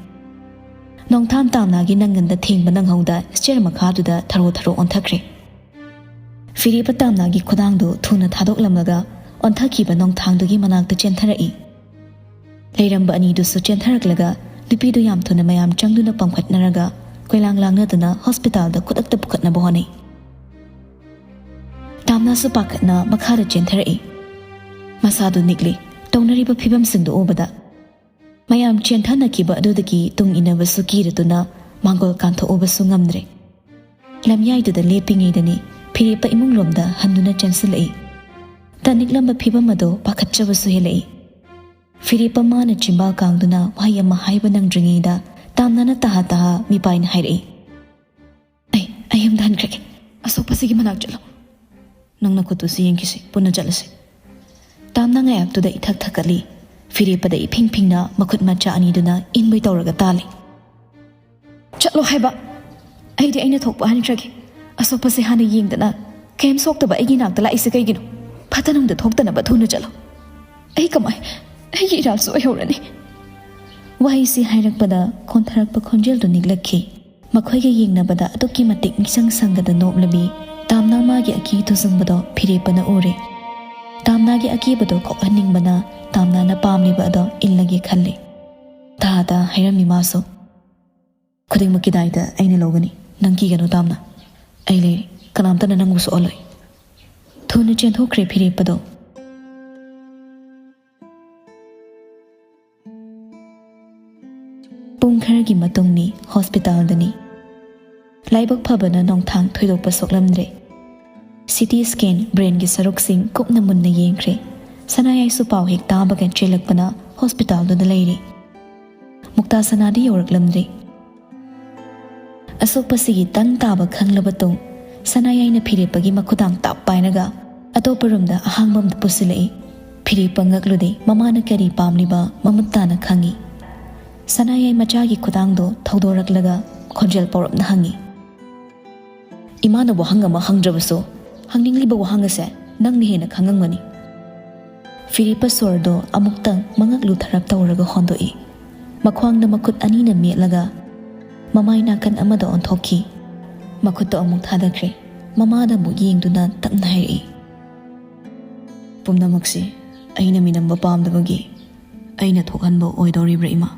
ꯅꯣꯡꯊꯥꯡ ꯇꯥꯝꯅꯥꯒꯤ ꯅꯪꯒꯟꯗ ꯊꯦꯡꯕ ꯅꯪꯍꯧꯗ ꯁ꯭ꯇꯦꯌꯔ ꯃꯈꯥꯗꯨꯗ ꯊꯔꯣ ꯊꯔꯣ ꯑꯣꯟꯊꯈ꯭ꯔꯦ꯫ ꯐꯤꯔꯦꯞ ꯇꯥꯝꯅꯥꯒꯤ ꯈꯨꯗꯥꯡꯗꯨ ꯊꯨꯅ ꯊꯥꯗꯣꯛꯂꯝꯂꯒ ꯑꯣꯟꯊꯈꯤꯕ ꯅꯣꯡꯊꯥꯡꯗꯨꯒꯤ ꯃꯅꯥꯛꯇ ꯆꯦꯟꯊꯔꯛꯏ꯫ ꯂꯩꯔꯝꯕ ꯑꯅꯤꯗꯨꯁꯨ ꯆꯦꯟꯊꯔꯛꯂꯒ ꯅꯨꯄꯤꯗꯨ ꯌꯥꯝ ꯊꯨꯅ ꯃꯌꯥꯝ ꯆꯪꯗꯨꯅ ꯄꯝꯈꯠꯅꯔꯒ ꯀꯣꯏꯂꯥꯡ ꯂꯥꯡꯅꯗꯨꯅ ꯍꯣꯁꯄꯤꯇꯥꯜꯗ ꯈꯨꯗꯛꯇ ꯄꯨꯈꯠꯅꯕ ꯍꯣꯠꯅꯩ꯫ ꯇꯥꯝꯅꯥꯁꯨ ꯄꯥꯈꯠꯅ ꯃꯈꯥꯗ ꯆꯦꯟꯊꯔꯛꯏ꯫ ꯃꯁꯥꯗꯨ ꯅꯤꯛꯂꯤ꯫ ꯇꯧꯅꯔꯤꯕ ꯐꯤꯕꯝꯁꯤꯡꯗꯨ ꯎꯕꯗ꯫ ꯃꯌꯥꯝ ꯆꯦꯟꯊꯅꯈꯤꯕ ꯑꯗꯨꯗꯒꯤ ꯇꯨꯡ ꯏꯟꯅꯕꯁꯨ ꯀꯤꯔꯗꯨꯅ ꯃꯥꯡꯒꯣꯜ ꯀꯥꯟꯊꯣꯛꯎꯕꯁꯨ ꯉꯝꯗ꯭ꯔꯦ꯫ ꯂꯝꯌꯥꯏꯗꯨꯗ ꯂꯦꯞꯄꯤꯉꯩꯗꯅꯤ ꯐꯤꯔꯦꯞꯄ ꯏꯃꯨꯡꯂꯣꯝꯗ ꯍꯟꯗꯨꯅ ꯆꯦꯟꯁꯤꯜꯂꯛꯏ꯫ ꯇꯅꯤꯛꯂꯝꯕ ꯐꯤꯕꯝ ꯑꯗꯣ ꯄꯥꯈꯠꯆꯕꯁꯨ ꯍꯦꯜꯂꯛꯏ꯫ ꯐꯤꯔꯦꯞꯄ ꯃꯥꯅ ꯆꯤꯝꯕꯥꯜ ꯀꯥꯡꯗꯨꯅ ꯋꯥꯍꯩ ꯑꯃ ꯍꯥꯏꯕ ꯅꯪꯗ꯭ꯔꯤꯉꯩꯗ ꯇꯥꯝꯅꯅ ꯇꯍꯥ ꯇꯍꯥ ꯃꯤꯄꯥꯏꯅ ꯍꯥꯏꯔꯛꯏ, "ꯑꯩ ꯑꯩ ꯌꯨꯝꯗ ꯍꯟꯈ꯭ꯔꯒꯦ꯫ ꯑꯁꯣꯛꯄꯁꯤꯒꯤ ꯃꯅꯥꯛ ꯆꯠꯂꯣ꯫ ꯅꯪ ꯅꯈꯨꯠꯇꯨꯁꯨ ꯌꯦꯡꯈꯤꯁꯤ, ꯄꯨꯟꯅ ꯆꯠꯂꯁꯤ꯫" ꯇꯥꯝꯅ ꯉꯥꯌꯥꯛꯇꯨꯗ ꯏꯊꯛ ꯊꯛꯀꯠꯂꯤ꯫ ꯐꯤꯔꯦꯞꯄꯗ ꯏꯐꯤꯡ ꯐꯤꯡꯅ ꯃꯈꯨꯠ ꯃꯆꯥ ꯑꯅꯤꯗꯨꯅ ꯏꯟꯕꯩ ꯇꯧꯔꯒ ꯇꯥꯜꯂꯤ꯫ "ꯆꯠꯂꯣ ꯍꯥꯏꯕ꯫ ꯑꯩꯗꯤ ꯑꯩꯅ ꯊꯣꯛꯄ ꯍꯟꯈ꯭ꯔꯒꯦ꯫ ꯑꯁꯣꯛꯄꯁꯦ ꯍꯥꯟꯅ ꯌꯦꯡꯗꯅ ꯀꯩꯝ ꯁꯣꯛꯇꯕ ꯑꯩꯒꯤ ꯅꯥꯛꯇ ꯂꯥꯛꯏꯁꯦ ꯀꯩꯒꯤꯅꯣ? ꯐꯠꯇ ꯅꯨꯡꯗ ꯊꯣꯛꯇꯅꯕ ꯊꯨꯅ ꯆꯠꯂꯣ꯫ ꯑꯩ ꯀꯃꯥꯏ? ꯑꯩꯒꯤ ꯏꯔꯥꯜꯁꯨ ꯑꯣꯏꯍꯧꯔꯅꯤ꯫" ꯋꯥꯍꯩꯁꯤ ꯍꯥꯏꯔꯛꯄꯗ ꯀꯣꯟꯊꯔꯛꯄ ꯈꯣꯟꯖꯦꯜꯗꯨ ꯅꯤꯛꯂꯛꯈꯤ꯫ ꯃꯈꯣꯏꯒ ꯌꯦꯡꯅꯕꯗ ꯑꯗꯨꯛꯀꯤ ꯃꯇꯤꯛ ꯃꯤꯆꯪ ꯁꯪꯒꯗ ꯅꯣꯛꯂꯕꯤ ꯇꯥꯝꯅꯥ ꯃꯥꯒꯤ ꯑꯀꯤ ꯇꯨꯖꯨꯡꯕꯗꯣ ꯐꯤꯔꯦꯞꯄꯅ ꯎꯔꯦ꯫ ꯇꯥꯝꯅꯥꯒꯤ ꯑꯀꯤꯕꯗꯣ ꯀꯣꯛꯍꯟꯅꯤꯡꯕꯅ ꯇꯥꯝꯅꯥꯅ ꯄꯥꯝꯂꯤꯕ ꯑꯗꯣ ꯏꯜꯂꯒꯦ ꯈꯜꯂꯤ꯫ ꯊꯥꯗ ꯍꯥꯏꯔꯝꯃꯤ ꯃꯥꯁꯨ, "ꯈꯨꯗꯤꯡꯃꯛꯀꯤ ꯗꯥꯏꯇ ꯑꯩꯅ ꯂꯧꯒꯅꯤ꯫ ꯅꯪ ꯀꯤꯒꯅꯨ ꯇꯥꯝꯅꯥ꯫ ꯑꯩ ꯂꯩꯔꯤ꯫ ꯀꯅꯥꯝꯇꯅ ꯅꯪꯕꯨ ꯁꯣꯛꯍꯜꯂꯣꯏ꯫" ꯊꯨꯅ ꯆꯦꯟꯊꯣꯛꯈ꯭ꯔꯦ ꯐꯤꯔꯦꯞꯄꯗꯣ꯫ ꯄꯨꯡ ꯈꯔꯒꯤ ꯃꯇꯨꯡꯅꯤ ꯍꯣꯁꯄꯤꯇꯥꯜꯗꯅꯤ꯫ ꯂꯥꯏꯕꯛ ꯐꯕꯅ ꯅꯣꯡꯊꯥꯡ ꯊꯣꯏꯗꯣꯛꯄ ꯁꯣꯛꯂꯝꯗ꯭ꯔꯦ꯫ ꯁꯤ ꯇꯤ ꯁ꯭ꯀꯦꯟ ꯕ꯭ꯔꯦꯟꯒꯤ ꯁꯔꯨꯛꯁꯤꯡ ꯀꯨꯞꯅ ꯃꯨꯟꯅ ꯌꯦꯡꯈ꯭ꯔꯦ꯫ ꯁꯅꯥꯌꯥꯏꯁꯨ ꯄꯥꯎ ꯍꯦꯛ ꯇꯥꯕꯒ ꯆꯦꯜꯂꯛꯄꯅ ꯍꯣꯁꯄꯤꯇꯥꯜꯗꯨꯗ ꯂꯩꯔꯤ꯫ ꯃꯨꯛꯇꯥ ꯁꯅꯥꯗꯤ ꯌꯧꯔꯛꯂꯝꯗ꯭ꯔꯤ꯫ ꯑꯁꯣꯛꯄꯁꯤꯒꯤ ꯇꯪ ꯇꯥꯕ ꯈꯪꯂꯕ ꯇꯨꯡ ꯁꯅꯥꯌꯥꯏꯅ ꯐꯤꯔꯦꯞꯄꯒꯤ ꯃꯈꯨꯗꯥꯡ ꯇꯥꯞ ꯄꯥꯏꯔꯒ ꯑꯇꯣꯞꯄ ꯔꯨꯝꯗ ꯑꯍꯥꯡꯕ ꯑꯃꯗ ꯄꯨꯁꯤꯜꯂꯛꯏ꯫ ꯐꯤꯔꯦꯞꯄ ꯉꯛꯂꯨꯗꯦ ꯃꯃꯥꯅ ꯀꯔꯤ ꯄꯥꯝꯂꯤꯕ ꯃꯃꯨꯠ ꯇꯥꯅ ꯈꯪꯏ꯫ ꯁꯅꯥꯌꯥꯏ ꯃꯆꯥꯒꯤ ꯈꯨꯗꯥꯡꯗꯣ ꯊꯧꯗꯣꯔꯛꯂꯒ ꯈꯣꯟꯖꯦꯜ ꯄꯧꯔꯞꯅ ꯍꯪꯏ, "ꯏꯃꯥꯅ ꯋꯥꯍꯪ ꯑꯃ ꯍꯪꯗ꯭ꯔꯕꯁꯨ ꯍꯪꯅꯤꯡꯂꯤꯕ ꯋꯥꯍꯪ ꯑꯁꯦ ꯅꯪꯅ ꯍꯦꯟꯅ ꯈꯪꯉꯝꯒꯅꯤ꯫" ꯐꯤꯔꯦꯞꯄ ꯁꯣꯔꯗꯣ ꯑꯃꯨꯛꯇꯪ ꯃꯉꯛ ꯂꯨꯊꯔꯞ ꯇꯧꯔꯒ ꯍꯣꯟꯗꯣꯛꯏ꯫ ꯃꯈ꯭ꯋꯥꯡꯗ ꯃꯈꯨꯠ ꯑꯅꯤꯅ ꯃꯦꯠꯂꯒ ꯃꯃꯥꯏ ꯅꯥꯀꯟ ꯑꯃꯗ ꯑꯣꯟꯊꯣꯛꯈꯤ꯫ ꯃꯈꯨꯠꯇꯣ ꯑꯃꯨꯛ ꯊꯥꯗꯈ꯭ꯔꯦ꯫ ꯃꯃꯥꯗ ꯑꯃꯨꯛ ꯌꯦꯡꯗꯨꯅ ꯇꯞꯅ ꯍꯥꯏꯔꯛꯏ, "ꯄꯨꯝꯅꯃꯛꯁꯤ ꯑꯩꯅ ꯃꯤꯅꯝꯕ ꯄꯥꯝꯗꯕꯒꯤ ꯑꯩꯅ ꯊꯣꯛꯍꯟꯕ ꯑꯣꯏꯗꯧꯔꯤꯕ꯭ꯔꯥ ꯏꯃꯥ?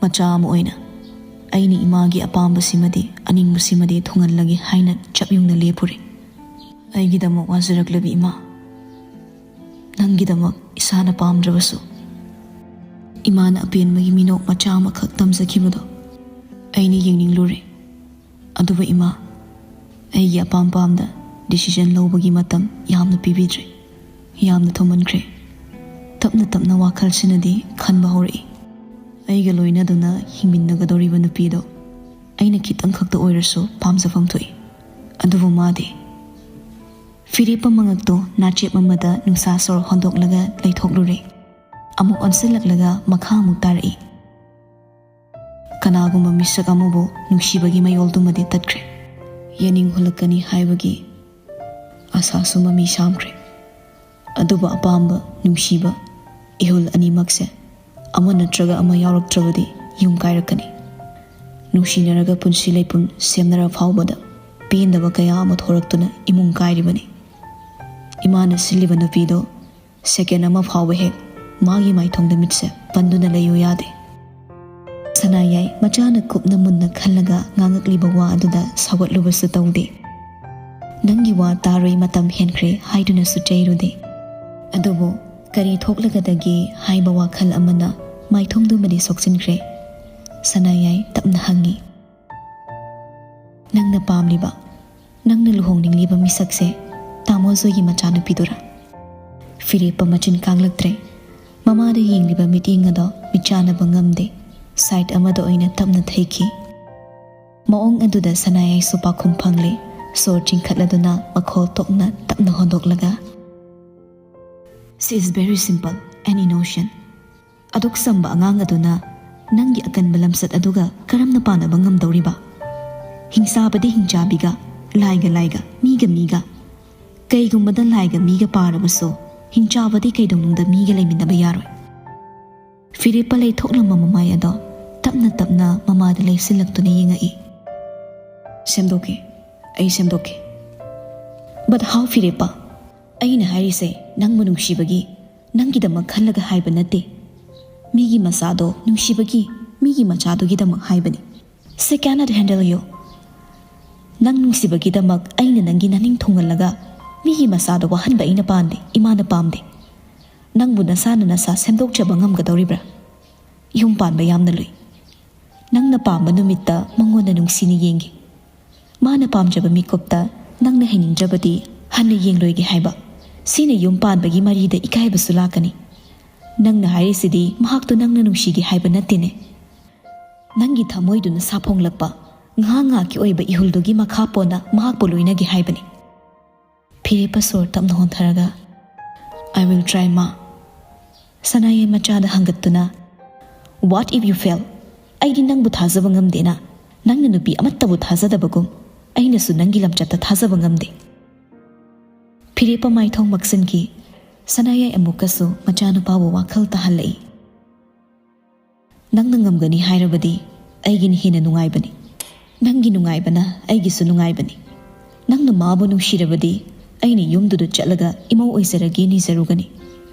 ꯃꯆꯥ ꯑꯃ ꯑꯣꯏꯅ ꯑꯩꯅ ꯏꯃꯥꯒꯤ ꯑꯄꯥꯝꯕꯁꯤꯃꯗꯤ ꯑꯅꯤꯡꯕꯁꯤꯃꯗꯤ ꯊꯨꯡꯍꯜꯂꯒꯦ ꯍꯥꯏꯅ ꯆꯞ ꯌꯨꯡꯅ ꯂꯦꯞꯄꯨꯔꯦ꯫ ꯑꯩꯒꯤꯗꯃꯛ ꯋꯥꯖꯔꯛꯂꯕꯤ ꯏꯃꯥ, ꯅꯪꯒꯤꯗꯃꯛ ꯏꯁꯥꯅ ꯄꯥꯝꯗ꯭ꯔꯕꯁꯨ ꯏꯃꯥꯅ ꯑꯄꯦꯟꯕꯒꯤ ꯃꯤꯅꯣꯛ ꯃꯆꯥ ꯑꯃꯈꯛ ꯇꯝꯖꯈꯤꯕꯗꯣ ꯑꯩꯅ ꯌꯦꯡꯅꯤꯡꯂꯨꯔꯦ꯫ ꯑꯗꯨꯕꯨ ꯏꯃꯥ, ꯑꯩꯒꯤ ꯑꯄꯥꯝ ꯄꯥꯝꯗ decision ꯂꯧꯕꯒꯤ ꯃꯇꯝ ꯌꯥꯝꯅ ꯄꯤꯕꯤꯗ꯭ꯔꯦ꯫ ꯌꯥꯝꯅ ꯊꯨꯃꯟꯈ꯭ꯔꯦ꯫ ꯇꯞꯅ ꯇꯞꯅ ꯋꯥꯈꯜꯁꯤꯅꯗꯤ ꯈꯟꯕ ꯍꯧꯔꯛꯏ꯫ ꯑꯩꯒ ꯂꯣꯏꯅꯗꯨꯅ ꯍꯤꯡꯃꯤꯟꯅꯒꯗꯧꯔꯤꯕ ꯅꯨꯄꯤꯗꯣ ꯑꯩꯅ ꯈꯤꯇꯪ ꯈꯛꯇ ꯑꯣꯏꯔꯁꯨ ꯄꯥꯝꯖꯐꯝ ꯊꯣꯛꯏ꯫ ꯑꯗꯨꯕꯨ ꯃꯥꯗꯤ꯫ ꯐꯤꯔꯦꯞꯄ ꯃꯉꯛꯇꯣ ꯅꯥꯆꯦꯞ ꯑꯃꯗ ꯅꯨꯡꯁꯥ ꯁꯣꯔ ꯍꯣꯟꯗꯣꯛꯂꯒ ꯂꯩꯊꯣꯛꯂꯨꯔꯦ꯫ ꯑꯃꯨꯛ ꯑꯣꯟꯁꯤꯜꯂꯛꯂꯒ ꯃꯈꯥ ꯑꯃꯨꯛ ꯇꯥꯔꯛꯏ꯫ ꯀꯅꯥꯒꯨꯝꯕ ꯃꯤꯁꯛ ꯑꯃꯕꯨ ꯅꯨꯡꯁꯤꯕꯒꯤ ꯃꯌꯣꯜꯗꯨꯃꯗꯤ ꯇꯠꯈ꯭ꯔꯦ꯫ ꯌꯦꯅꯤꯡ ꯍꯨꯜꯂꯛꯀꯅꯤ ꯍꯥꯏꯕꯒꯤ ꯑꯁꯥꯁꯨ ꯃꯃꯤ ꯁꯥꯝꯈ꯭ꯔꯦ꯫ ꯑꯗꯨꯕꯨ ꯑꯄꯥꯝꯕ, ꯅꯨꯡꯁꯤꯕ, ꯏꯍꯨꯜ ꯑꯅꯤꯃꯛꯁꯦ ꯑꯃ ꯅꯠꯇ꯭ꯔꯒ ꯑꯃ ꯌꯥꯎꯔꯛꯇ꯭ꯔꯕꯗꯤ ꯌꯨꯝ ꯀꯥꯏꯔꯛꯀꯅꯤ꯫ ꯅꯨꯡꯁꯤꯅꯔꯒ ꯄꯨꯟꯁꯤ ꯂꯩꯄꯨꯟ ꯁꯦꯝꯅꯔ ꯐꯥꯎꯕꯗ ꯄꯦꯟꯗꯕ ꯀꯌꯥ ꯑꯃ ꯊꯣꯔꯛꯇꯨꯅ ꯏꯃꯨꯡ ꯀꯥꯏꯔꯤꯕꯅꯤ꯫ ꯏꯃꯥꯅ ꯁꯤꯜꯂꯤꯕ ꯅꯨꯄꯤꯗꯣ second ꯑꯃ ꯐꯥꯎꯕ ꯍꯦꯛ ꯃꯥꯒꯤ ꯃꯥꯏꯊꯣꯡꯗ ꯃꯤꯠꯁꯦ ꯄꯟꯗꯨꯅ ꯂꯩꯌꯨ ꯌꯥꯗꯦ꯫ ꯁꯅꯥꯌꯥꯏ ꯃꯆꯥꯅ ꯀꯨꯞꯅ ꯃꯨꯟꯅ ꯈꯜꯂꯒ ꯉꯥꯡꯉꯛꯂꯤꯕ ꯋꯥ ꯑꯗꯨꯗ ꯁꯥꯎꯒꯠꯂꯨꯕꯁꯨ ꯇꯧꯗꯦ꯫ "ꯅꯪꯒꯤ ꯋꯥ ꯇꯥꯔꯣꯏ, ꯃꯇꯝ ꯍꯦꯟꯈ꯭ꯔꯦ" ꯍꯥꯏꯗꯨꯅꯁꯨ ꯆꯩꯔꯨꯗꯦ꯫ ꯑꯗꯨꯕꯨ ꯀꯔꯤ ꯊꯣꯛꯂꯒꯗꯒꯦ ꯍꯥꯏꯕ ꯋꯥꯈꯜ ꯑꯃꯅ ꯃꯥꯏꯊꯣꯡꯗꯨꯃꯗꯤ ꯁꯣꯛꯆꯤꯟꯈ꯭ꯔꯦ꯫ ꯁꯅꯥꯌꯥꯏ ꯇꯞꯅ ꯍꯪꯉꯤ, "ꯅꯪꯅ ꯄꯥꯝꯂꯤꯕ, ꯅꯪꯅ ꯂꯨꯍꯣꯡꯅꯤꯡꯂꯤꯕ ꯃꯤꯁꯛꯁꯦ ꯇꯥꯃꯣ ꯖꯣꯏꯒꯤ ꯃꯆꯥꯅꯨꯄꯤꯗꯨꯔꯥ?" ꯐꯤꯔꯦꯞꯄ ꯃꯆꯤꯟ ꯀꯥꯡꯂꯛꯇ꯭ꯔꯦ꯫ ꯃꯃꯥꯗ ꯌꯦꯡꯂꯤꯕ ꯃꯤꯠꯌꯦꯡ ꯑꯗꯣ ꯃꯤꯠꯆꯥꯟꯅꯕ ꯉꯝꯗꯦ꯫ Side ꯑꯃꯗ ꯑꯣꯏꯅ ꯇꯞꯅ ꯊꯩꯈꯤ꯫ ꯃꯑꯣꯡ ꯑꯗꯨꯗ ꯁꯅꯥꯌꯥꯏꯁꯨ ꯄꯥꯎꯈꯨꯝ ꯐꯪꯂꯦ꯫ ꯁꯣꯔ ꯆꯤꯡꯈꯠꯂꯗꯨꯅ ꯃꯈꯣꯜ ꯇꯣꯛꯅ ꯇꯞꯅ ꯍꯣꯟꯗꯣꯛꯂꯒ, "She is very simple and innocent." ꯑꯗꯨꯛ ꯆꯝꯕ ꯑꯉꯥꯡ ꯑꯗꯨꯅ ꯅꯪꯒꯤ ꯑꯀꯟꯕ ꯂꯝꯆꯠ ꯑꯗꯨꯒ ꯀꯔꯝꯅ ꯄꯥꯟꯅꯕ ꯉꯝꯗꯧꯔꯤꯕ? ꯍꯤꯡꯆꯥꯕꯗꯤ ꯍꯤꯡꯆꯥꯕꯤꯒ, ꯂꯥꯏꯒ ꯂꯥꯏꯒ, ꯃꯤꯒ ꯃꯤꯒ꯫ ꯀꯩꯒꯨꯝꯕꯗ ꯂꯥꯏꯒ ꯃꯤꯒ ꯄꯥꯔꯕꯁꯨ, ꯍꯤꯡꯆꯥꯕꯗꯤ ꯀꯩꯗꯧꯅꯨꯡꯗ ꯃꯤꯒ ꯂꯩꯃꯤꯟꯅꯕ ꯌꯥꯔꯣꯏ꯫ ꯐꯤꯔꯦꯞꯄ ꯂꯩꯊꯣꯛꯂꯝꯕ ꯃꯃꯥꯏ ꯑꯗꯣ ꯇꯞꯅ ꯇꯞꯅ ꯃꯃꯥꯗ ꯂꯩꯁꯤꯜꯂꯛꯇꯨꯅ ꯌꯦꯡꯉꯛꯏ꯫ "ꯁꯦꯝꯗꯣꯛꯀꯦ, ꯑꯩ ꯁꯦꯝꯗꯣꯛꯀꯦ꯫ But how, ꯐꯤꯔꯦꯞꯄ? ꯑꯩꯅ ꯍꯥꯏꯔꯤꯁꯦ ꯅꯪꯕꯨ ꯅꯨꯡꯁꯤꯕꯒꯤ, ꯅꯪꯒꯤꯗꯃꯛ ꯈꯜꯂꯒ ꯍꯥꯏꯕ ꯅꯠꯇꯦ꯫ ꯃꯤꯒꯤ ꯃꯆꯥꯗꯣ ꯅꯨꯡꯁꯤꯕꯒꯤ, ꯃꯤꯒꯤ ꯃꯆꯥꯗꯨꯒꯤꯗꯃꯛ ꯍꯥꯏꯕꯅꯤ꯫ She cannot handle you꯫ ꯅꯪ ꯅꯨꯡꯁꯤꯕꯒꯤꯗꯃꯛ ꯑꯩꯅ ꯅꯪꯒꯤ ꯅꯅꯤꯡ ꯊꯨꯡꯍꯜꯂꯒ ꯃꯤꯒꯤ ꯃꯆꯥꯗꯣ ꯋꯥꯍꯟꯕ ꯑꯩꯅ ꯄꯥꯝꯗꯦ, ꯏꯃꯥꯅ ꯄꯥꯝꯗꯦ꯫ ꯅꯪꯕꯨ ꯅꯁꯥꯅ ꯅꯁꯥ ꯁꯦꯝꯗꯣꯛꯆꯕ ꯉꯝꯒꯗꯧꯔꯤꯕ꯭ꯔꯥ? ꯌꯨꯝ ꯄꯥꯟꯕ ꯌꯥꯝꯅ ꯂꯨꯏ꯫ ꯅꯪꯅ ꯄꯥꯝꯕ ꯅꯨꯃꯤꯠꯇ ꯃꯉꯣꯟꯗ ꯅꯨꯡꯁꯤꯅ ꯌꯦꯡꯒꯦ꯫ ꯃꯥꯅ ꯄꯥꯝꯖꯕ ꯃꯤꯀꯨꯞꯇ ꯅꯪꯅ ꯍꯩꯅꯤꯡꯗ꯭ꯔꯕꯗꯤ ꯍꯟꯅ ꯌꯦꯡꯂꯣꯏꯒꯦ ꯍꯥꯏꯕ꯫ ꯁꯤꯅ ꯌꯨꯝ ꯄꯥꯟꯕꯒꯤ ꯃꯔꯤꯗ ꯏꯀꯥꯏꯕꯁꯨ ꯂꯥꯛꯀꯅꯤ꯫ ꯅꯪꯅ ꯍꯥꯏꯔꯤꯁꯤꯗꯤ ꯃꯍꯥꯛꯇꯨ ꯅꯪꯅ ꯅꯨꯡꯁꯤꯒꯦ ꯍꯥꯏꯕ ꯅꯠꯇꯦꯅꯦ꯫ ꯅꯪꯒꯤ ꯊꯃꯣꯏꯗꯨꯅ ꯁꯥꯐꯣꯡꯂꯛꯄ, ꯉꯥꯏꯍꯥꯛ ꯉꯥꯏꯍꯥꯛꯀꯤ ꯑꯣꯏꯕ ꯏꯍꯨꯜꯗꯨꯒꯤ ꯃꯈꯥ ꯄꯣꯟꯅ ꯃꯍꯥꯛꯄꯨ ꯂꯣꯏꯅꯒꯦ ꯍꯥꯏꯕꯅꯤ꯫ ꯐꯤꯔꯦꯞꯄ ꯁꯣꯔ ꯇꯞꯅ ꯍꯣꯟꯊꯔꯒ, "I will try, ꯃꯥ"꯫ ꯁꯅꯥꯌꯥꯏ ꯃꯆꯥꯗ ꯍꯪꯒꯠꯇꯨꯅ, "What if you fail? ꯑꯩꯗꯤ ꯅꯪꯕꯨ ꯊꯥꯖꯕ ꯉꯝꯗꯦꯅ꯫ ꯅꯪꯅ ꯅꯨꯄꯤ ꯑꯃꯠꯇꯕꯨ ꯊꯥꯖꯗꯕꯒꯨꯝ ꯑꯩꯅꯁꯨ ꯅꯪꯒꯤ ꯂꯝꯆꯠꯇ ꯊꯥꯖꯕ ꯉꯝꯗꯦ"꯫ ꯐꯤꯔꯦꯞꯄ ꯃꯥꯏꯊꯣꯡ ꯃꯛꯁꯤꯟꯈꯤ꯫ ꯁꯅꯥꯌꯥꯏ ꯑꯃꯨꯛꯀꯁꯨ ꯃꯆꯥꯅꯨꯄꯥꯕꯨ ꯋꯥꯈꯜ ꯇꯥꯍꯜꯂꯛꯏ꯫ "ꯅꯪꯅ ꯉꯝꯒꯅꯤ ꯍꯥꯏꯔꯕꯗꯤ ꯑꯩꯒꯤꯅ ꯍꯦꯟꯅ ꯅꯨꯡꯉꯥꯏꯕꯅꯤ꯫ ꯅꯪꯒꯤ ꯅꯨꯡꯉꯥꯏꯕꯅ ꯑꯩꯒꯤꯁꯨ ꯅꯨꯡꯉꯥꯏꯕꯅꯤ꯫ ꯅꯪꯅ ꯃꯥꯕꯨ ꯅꯨꯡꯁꯤꯔꯕꯗꯤ ꯑꯩꯅ ꯌꯨꯝꯗꯨꯗ ꯆꯠꯂꯒ ꯏꯃꯧ ꯑꯣꯏꯖꯔꯒꯦ ꯅꯤꯖꯔꯨꯒꯅꯤ꯫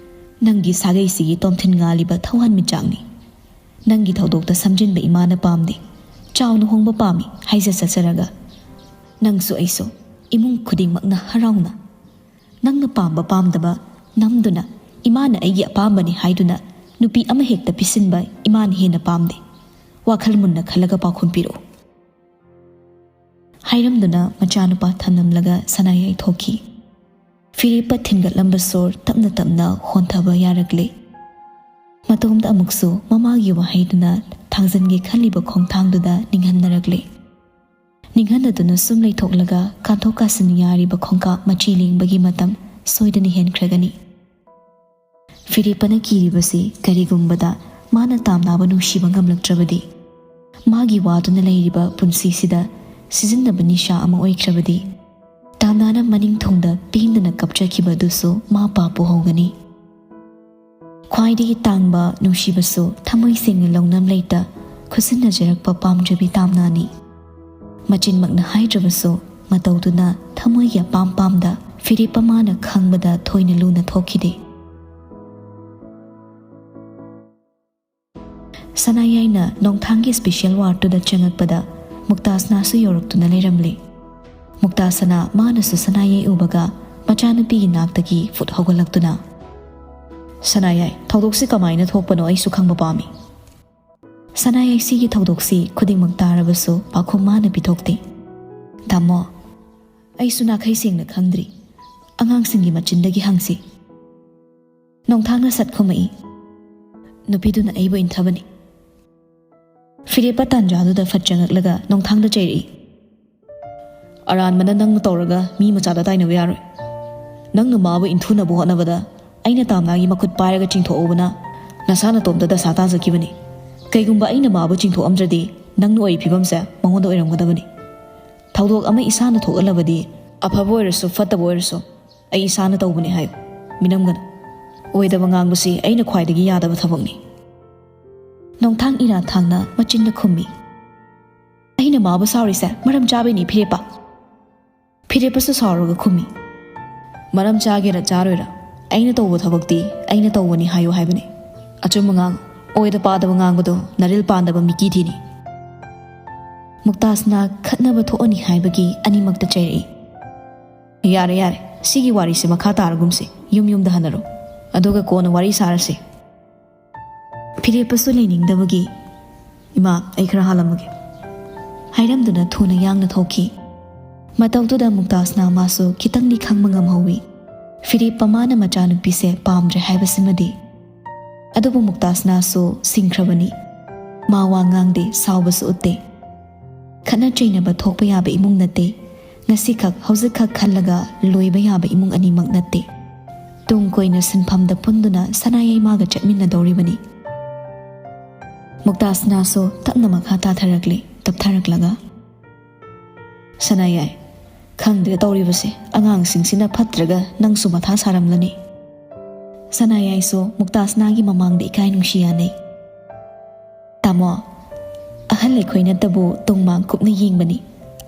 ꯅꯪꯒꯤ ꯁꯥꯒꯩꯁꯤꯒꯤ ꯇꯣꯝꯊꯤꯟ ꯉꯥꯜꯂꯤꯕ ꯊꯧꯍꯥꯟꯃꯤꯆꯥꯛꯅꯤ꯫ ꯅꯪꯒꯤ ꯊꯧꯗꯣꯛꯇ ꯁꯝꯖꯤꯟꯕ ꯏꯃꯥꯅ ꯄꯥꯝꯗꯦ꯫ ꯆꯥꯎꯅ ꯍꯣꯡꯕ ꯄꯥꯝꯃꯤ ꯍꯥꯏꯖ ꯆꯠꯆꯔꯒ ꯅꯪꯁꯨ ꯑꯩꯁꯨ ꯏꯃꯨꯡ ꯈꯨꯗꯤꯡꯃꯛꯅ ꯍꯔꯥꯎꯅ ꯅꯪꯅ ꯄꯥꯝꯕ ꯄꯥꯝꯗꯕ ꯅꯝꯗꯨꯅ ꯏꯃꯥꯅ ꯑꯩꯒꯤ ꯑꯄꯥꯝꯕꯅꯤ ꯍꯥꯏꯗꯨꯅ ꯅꯨꯄꯤ ꯑꯃ ꯍꯦꯛꯇ ꯄꯤꯁꯤꯟꯕ ꯏꯃꯥꯅ ꯍꯦꯟꯅ ꯄꯥꯝꯗꯦ꯫ ꯋꯥꯈꯜ ꯃꯨꯟꯅ ꯈꯜꯂꯒ ꯄꯥꯎꯈꯨꯝ ꯄꯤꯔꯛꯎ"꯫ ꯍꯥꯏꯔꯝꯗꯨꯅ ꯃꯆꯥꯅꯨꯄꯥ ꯊꯝꯂꯝꯂꯒ ꯁꯅꯥꯌꯥꯏ ꯊꯣꯛꯈꯤ꯫ ꯐꯤꯔꯦꯞꯄ ꯊꯤꯟꯒꯠꯂꯝꯕ ꯁꯣꯔ ꯇꯞꯅ ꯇꯞꯅ ꯍꯣꯟꯊꯕ ꯌꯥꯔꯛꯂꯦ꯫ ꯃꯇꯣꯝꯇ ꯑꯃꯨꯛꯁꯨ ꯃꯃꯥꯒꯤ ꯋꯥꯍꯩꯗꯨꯅ ꯊꯥꯡꯖꯟꯒꯦ ꯈꯜꯂꯤꯕ ꯈꯣꯡꯊꯥꯡꯗꯨꯗ ꯅꯤꯡꯍꯟꯅꯔꯛꯂꯦ꯫ ꯅꯤꯡꯍꯟꯅꯗꯨꯅ ꯁꯨꯝ ꯂꯩꯊꯣꯛꯂꯒ ꯀꯥꯟꯊꯣꯛ ꯀꯥꯁꯤꯟ ꯌꯥꯔꯤꯕ ꯈꯣꯡꯀꯥꯞ ꯃꯆꯤ ꯂꯦꯡꯕꯒꯤ ꯃꯇꯝ ꯁꯣꯏꯗꯅ ꯍꯦꯟꯈ꯭ꯔꯒꯅꯤ꯫ ꯐꯤꯔꯦꯞꯄꯅ ꯀꯤꯔꯤꯕꯁꯤ ꯀꯔꯤꯒꯨꯝꯕꯗ ꯃꯥꯅ ꯇꯥꯝꯅꯥꯕ ꯅꯨꯡꯁꯤꯕ ꯉꯝꯂꯛꯇ꯭ꯔꯕꯗꯤ, ꯃꯥꯒꯤ ꯋꯥꯗꯨꯅ ꯂꯩꯔꯤꯕ ꯄꯨꯟꯁꯤꯁꯤꯗ ꯁꯤꯖꯤꯟꯅꯕ ꯅꯤꯁꯥ ꯑꯃ ꯑꯣꯏꯈ꯭ꯔꯕꯗꯤ, ꯇꯥꯝꯅꯥꯅ ꯃꯅꯤꯡ ꯊꯨꯡꯗ ꯄꯦꯟꯗꯅ ꯀꯞꯆꯈꯤꯕ ꯑꯗꯨꯁꯨ ꯃꯥ ꯄꯥꯞꯄꯨ ꯍꯧꯒꯅꯤ꯫ ꯈ꯭ꯋꯥꯏꯗꯒꯤ ꯇꯥꯡꯕ ꯅꯨꯡꯁꯤꯕꯁꯨ ꯊꯃꯣꯏ ꯁꯦꯡꯅ ꯂꯧꯅꯝ ꯂꯩꯇ ꯈꯨꯠꯁꯤꯟꯅꯖꯔꯛꯄ ꯄꯥꯝꯖꯕꯤ ꯇꯥꯝꯅꯥꯅꯤ꯫ ꯃꯆꯤꯟꯃꯛꯅ ꯍꯥꯏꯗ꯭ꯔꯕꯁꯨ ꯃꯇꯧꯗꯨꯅ ꯊꯃꯣꯏꯒꯤ ꯑꯄꯥꯝ ꯄꯥꯝꯗ ꯐꯤꯔꯦꯞꯄ ꯃꯥꯅ ꯈꯪꯕꯗ ꯊꯣꯏꯅ ꯂꯨꯅ ꯊꯣꯛꯈꯤꯗꯦ꯫ ꯁꯅꯥꯌꯥꯏꯅ ꯅꯣꯡꯊꯥꯡꯒꯤ ꯁ꯭ꯄꯦꯁꯦꯜ ꯋꯥꯔꯗꯇꯨꯗ ꯆꯪꯉꯛꯄꯗ ꯃꯨꯛꯇꯥꯁꯅꯥꯁꯨ ꯌꯧꯔꯛꯇꯨꯅ ꯂꯩꯔꯝꯂꯦ꯫ ꯃꯨꯛꯇꯥꯁꯅꯥ ꯃꯥꯅꯁꯨ ꯁꯅꯥꯌꯥꯏ ꯎꯕꯒ ꯃꯆꯥꯅꯨꯄꯤꯒꯤ ꯅꯥꯛꯇꯒꯤ ꯐꯨꯠ ꯍꯧꯒꯠꯂꯛꯇꯨꯅ, "ꯁꯅꯥꯌꯥꯏ, ꯊꯧꯗꯣꯛꯁꯤ ꯀꯃꯥꯏꯅ ꯊꯣꯛꯄꯅꯣ ꯑꯩꯁꯨ ꯈꯪꯕ ꯄꯥꯝꯃꯤ"꯫ ꯁꯅꯥꯌꯥꯏꯁꯤꯒꯤ ꯊꯧꯗꯣꯛꯁꯤ ꯈꯨꯗꯤꯡꯃꯛ ꯇꯥꯔꯕꯁꯨ ꯄꯥꯎꯈꯨꯝ ꯃꯥꯅ ꯄꯤꯊꯣꯛꯇꯦ꯫ "ꯇꯥꯃꯣ, ꯑꯩꯁꯨ ꯅꯥꯈꯩ ꯁꯦꯡꯅ ꯈꯪꯗ꯭ꯔꯤ꯫ ꯑꯉꯥꯡꯁꯤꯡꯒꯤ ꯃꯆꯤꯟꯗꯒꯤ ꯍꯪꯁꯤ꯫ ꯅꯣꯡꯊꯥꯡꯅ ꯁꯠ ꯈꯨꯝꯃꯛꯏ꯫ ꯅꯨꯄꯤꯗꯨꯅ ꯑꯩꯕꯨ ꯏꯟꯊꯕꯅꯤ꯫ ꯐꯤꯔꯦꯞꯄ ꯇꯥꯟꯖꯥꯗꯨꯗ ꯐꯠ ꯆꯪꯉꯛꯂꯒ ꯅꯣꯡꯊꯥꯡꯗ ꯆꯩꯔꯛꯏ꯫ "ꯑꯔꯥꯟꯕꯅ ꯅꯪꯅ ꯇꯧꯔꯒ ꯃꯤ ꯃꯆꯥꯗ ꯇꯥꯏꯅꯕ ꯌꯥꯔꯣꯏ꯫ ꯅꯪꯅ ꯃꯥꯕꯨ ꯏꯟꯊꯨꯅꯕ ꯍꯣꯠꯅꯕꯗ ꯑꯩꯅ ꯇꯥꯝꯅꯥꯒꯤ ꯃꯈꯨꯠ ꯄꯥꯏꯔꯒ ꯆꯤꯡꯊꯣꯛꯍꯧꯕꯅ ꯅꯁꯥ ꯅꯇꯣꯝꯇ ꯗꯁꯥ ꯇꯥꯖꯈꯤꯕꯅꯤ꯫ ꯀꯩꯒꯨꯝꯕ ꯑꯩꯅ ꯃꯥꯕꯨ ꯆꯤꯡꯊꯣꯛꯑꯝꯗ꯭ꯔꯗꯤ ꯅꯪꯅ ꯑꯣꯏꯔꯤ ꯐꯤꯕꯝꯁꯦ ꯃꯉꯣꯟꯗ ꯑꯣꯏꯔꯝꯒꯗꯕꯅꯤ꯫ ꯊꯧꯗꯣꯛ ꯑꯃ ꯏꯁꯥꯅ ꯊꯣꯛꯍꯜꯂꯕꯗꯤ ꯑꯐꯕ ꯑꯣꯏꯔꯁꯨ ꯐꯠꯇꯕ ꯑꯣꯏꯔꯁꯨ ꯑꯩ ꯏꯁꯥꯅ ꯇꯧꯕꯅꯤ ꯍꯥꯏꯌꯨ꯫ ꯃꯤꯅꯝꯒꯅꯨ꯫ ꯑꯣꯏꯗꯕ ꯉꯥꯡꯕꯁꯤ ꯑꯩꯅ ꯈ꯭ꯋꯥꯏꯗꯒꯤ ꯌꯥꯗꯕ ꯊꯕꯛꯅꯤ꯫" ꯅꯣꯡꯊꯥꯡ ꯏꯔꯥ ꯊꯥꯡꯅ ꯃꯆꯤꯟꯗ ꯈꯨꯝꯃꯤ꯫ "ꯑꯩꯅ ꯃꯥꯕꯨ ꯁꯥꯎꯔꯤꯁꯦ ꯃꯔꯝ ꯆꯥꯕꯩꯅꯤ ꯐꯤꯔꯦꯞꯄ꯫ ꯐꯤꯔꯦꯞꯄꯁꯨ ꯁꯥꯎꯔꯒ ꯈꯨꯝꯃꯤ꯫ "ꯃꯔꯝ ꯆꯥꯒꯦꯔꯥ ꯆꯥꯔꯣꯏꯔꯥ, ꯑꯩꯅ ꯇꯧꯕ ꯊꯕꯛꯇꯤ ꯑꯩꯅ ꯇꯧꯕꯅꯤ ꯍꯥꯏꯌꯨ ꯍꯥꯏꯕꯅꯤ꯫ ꯑꯆꯨꯝꯕ ꯉꯥꯡ, ꯑꯣꯏꯗ ꯄꯥꯗꯕ ꯉꯥꯡꯕꯗꯣ ꯅꯔꯤꯜ ꯄꯥꯟꯗꯕ ꯃꯤꯀꯤ ꯊꯤꯅꯤ꯫" ꯃꯨꯛꯇꯥꯁꯅꯥ ꯈꯠꯅꯕ ꯊꯣꯛꯑꯅꯤ ꯍꯥꯏꯕꯒꯤ ꯑꯅꯤꯃꯛꯇ ꯆꯩꯔꯛꯏ꯫ "ꯌꯥꯔꯦ, ꯌꯥꯔꯦ, ꯁꯤꯒꯤ ꯋꯥꯔꯤꯁꯦ ꯃꯈꯥ ꯇꯥꯔꯒꯨꯝꯁꯤ꯫ ꯌꯨꯝ ꯌꯨꯝꯗ ꯍꯟꯅꯔꯣ꯫ ꯑꯗꯨꯒ ꯀꯣꯟꯅ ꯋꯥꯔꯤ ꯁꯥꯔꯁꯤ꯫" ꯐꯤꯔꯦꯞꯄꯁꯨ ꯂꯩꯅꯤꯡꯗꯕꯒꯤ, "ꯏꯃꯥ, ꯑꯩ ꯈꯔ ꯍꯥꯜꯂꯝꯃꯒꯦ" ꯍꯥꯏꯔꯝꯗꯨꯅ ꯊꯨꯅ ꯌꯥꯡꯅ ꯊꯣꯛꯈꯤ꯫ ꯃꯇꯧꯗꯨꯗ ꯃꯨꯛꯇꯥꯁꯅꯥ ꯃꯥꯁꯨ ꯈꯤꯇꯪꯗꯤ ꯈꯪꯕ ꯉꯝꯍꯧꯋꯤ꯫ ꯐꯤꯔꯦꯞꯄ ꯃꯥꯅ ꯃꯆꯥꯅꯨꯄꯤꯁꯦ ꯄꯥꯝꯗ꯭ꯔꯦ ꯍꯥꯏꯕꯁꯤꯃꯗꯤ꯫ ꯑꯗꯨꯕꯨ ꯃꯨꯛꯇꯥꯁꯅꯥꯁꯨ ꯁꯤꯡꯈ꯭ꯔꯕꯅꯤ꯫ ꯃꯥ ꯋꯥ ꯉꯥꯡꯗꯦ, ꯁꯥꯎꯕꯁꯨ ꯎꯠꯇꯦ꯫ ꯈꯠꯅ ꯆꯩꯅꯕ ꯊꯣꯛꯄ ꯌꯥꯕ ꯏꯃꯨꯡ ꯅꯠꯇꯦ꯫ ꯉꯁꯤꯈꯛ, ꯍꯧꯖꯤꯛꯈꯛ ꯈꯜꯂꯒ ꯂꯣꯏꯕ ꯌꯥꯕ ꯏꯃꯨꯡ ꯑꯅꯤꯃꯛ ꯅꯠꯇꯦ꯫ ꯇꯨꯡ ꯀꯣꯏꯅ ꯁꯤꯟꯐꯝꯗ ꯄꯨꯟꯗꯨꯅ ꯁꯅꯥꯌꯥꯏꯃꯥꯒ ꯆꯠꯃꯤꯟꯅꯗꯧꯔꯤꯕꯅꯤ꯫ ꯃꯨꯛꯇꯥꯁꯅꯥꯁꯨ ꯇꯞꯅ ꯃꯈꯥ ꯇꯥꯊꯔꯛꯂꯤ, ꯇꯞꯊꯔꯛꯂꯒ, "ꯁꯅꯥꯌꯥꯏ, ꯈꯪꯗ꯭ꯔꯦ ꯇꯧꯔꯤꯕꯁꯦ, ꯑꯉꯥꯡꯁꯤꯡꯁꯤꯅ ꯐꯠꯇ꯭ꯔꯒ ꯅꯪꯁꯨ ꯃꯊꯥ ꯁꯥꯔꯝꯂꯅꯤ꯫" ꯁꯅꯥꯌꯥꯏꯁꯨ ꯃꯨꯛꯇꯥꯁꯅꯥꯒꯤ ꯃꯃꯥꯡꯗ ꯏꯀꯥꯏ ꯅꯨꯡꯁꯤ ꯌꯥꯅꯩ꯫ "ꯇꯥꯃꯣ, ꯑꯍꯜ ꯑꯩꯈꯣꯏꯅꯇꯕꯨ ꯇꯨꯡ ꯃꯥꯡ ꯀꯨꯞꯅ ꯌꯦꯡꯕꯅꯤ,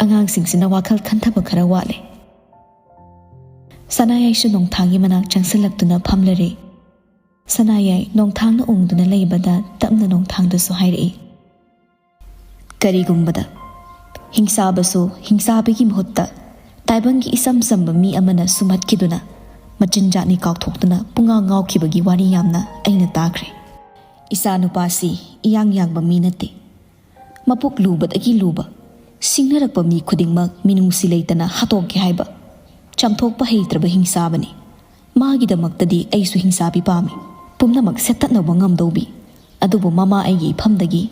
ꯑꯉꯥꯡꯁꯤꯡꯁꯤꯅ ꯋꯥꯈꯜ ꯈꯟꯊꯕ ꯈꯔ ꯋꯥꯠꯂꯦ꯫" ꯁꯅꯥꯌꯥꯏꯁꯨ ꯅꯣꯡꯊꯥꯡꯒꯤ ꯃꯅꯥꯛ ꯆꯪꯁꯤꯜꯂꯛꯇꯨꯅ ꯐꯝꯂꯔꯦ꯫ ꯁꯅꯥꯌꯥꯏ ꯅꯣꯡꯊꯥꯡꯅ ꯎꯪꯗꯨꯅ ꯂꯩꯕꯗ ꯇꯞꯅ ꯅꯣꯡꯊꯥꯡꯗꯁꯨ ꯍꯥꯏꯔꯛꯏ, "ꯀꯔꯤꯒꯨꯝꯕꯗ ꯍꯤꯡꯆꯥꯕꯁꯨ ꯍꯤꯡꯆꯥꯕꯒꯤ ꯃꯍꯨꯠꯇ ꯇꯥꯏꯕꯪꯒꯤ ꯏꯆꯝ ꯆꯝꯕ ꯃꯤ ꯑꯃꯅ ꯁꯨꯝꯍꯠꯈꯤꯗꯨꯅ ꯃꯆꯤꯟꯖꯥꯛꯅꯤ ꯀꯥꯎꯊꯣꯛꯇꯨꯅ ꯄꯨꯡꯉꯥꯎ ꯉꯥꯎꯈꯤꯕꯒꯤ ꯋꯥꯔꯤ ꯌꯥꯝꯅ ꯑꯩꯅ ꯇꯥꯈ꯭ꯔꯦ꯫ ꯏꯆꯥꯅꯨꯄꯥꯁꯤ ꯏꯌꯥꯡ ꯌꯥꯡꯕ ꯃꯤ ꯅꯠꯇꯦ꯫ ꯃꯄꯨꯛ ꯂꯨꯕꯗꯒꯤ ꯂꯨꯕ, ꯁꯤꯡꯅꯔꯛꯄ ꯃꯤ ꯈꯨꯗꯤꯡꯃꯛ ꯃꯤꯅꯨꯡꯁꯤ ꯂꯩꯇꯅ ꯍꯥꯠꯇꯣꯛꯀꯦ ꯍꯥꯏꯕ, ꯆꯥꯝꯊꯣꯛꯄ ꯍꯩꯇ꯭ꯔꯕ ꯍꯤꯡꯆꯥꯕꯅꯤ꯫ ꯃꯥꯒꯤꯗꯃꯛꯇꯗꯤ ꯑꯩꯁꯨ ꯍꯤꯡꯆꯥꯕꯤ ꯄꯥꯝꯃꯤ, ꯄꯨꯝꯅꯃꯛ ꯁꯦꯠꯇꯠꯅꯕ ꯉꯝꯗꯧꯕꯤ꯫ ꯑꯗꯨꯕꯨ ꯃꯃꯥ ꯑꯩꯒꯤ ꯏꯐꯝꯗꯒꯤ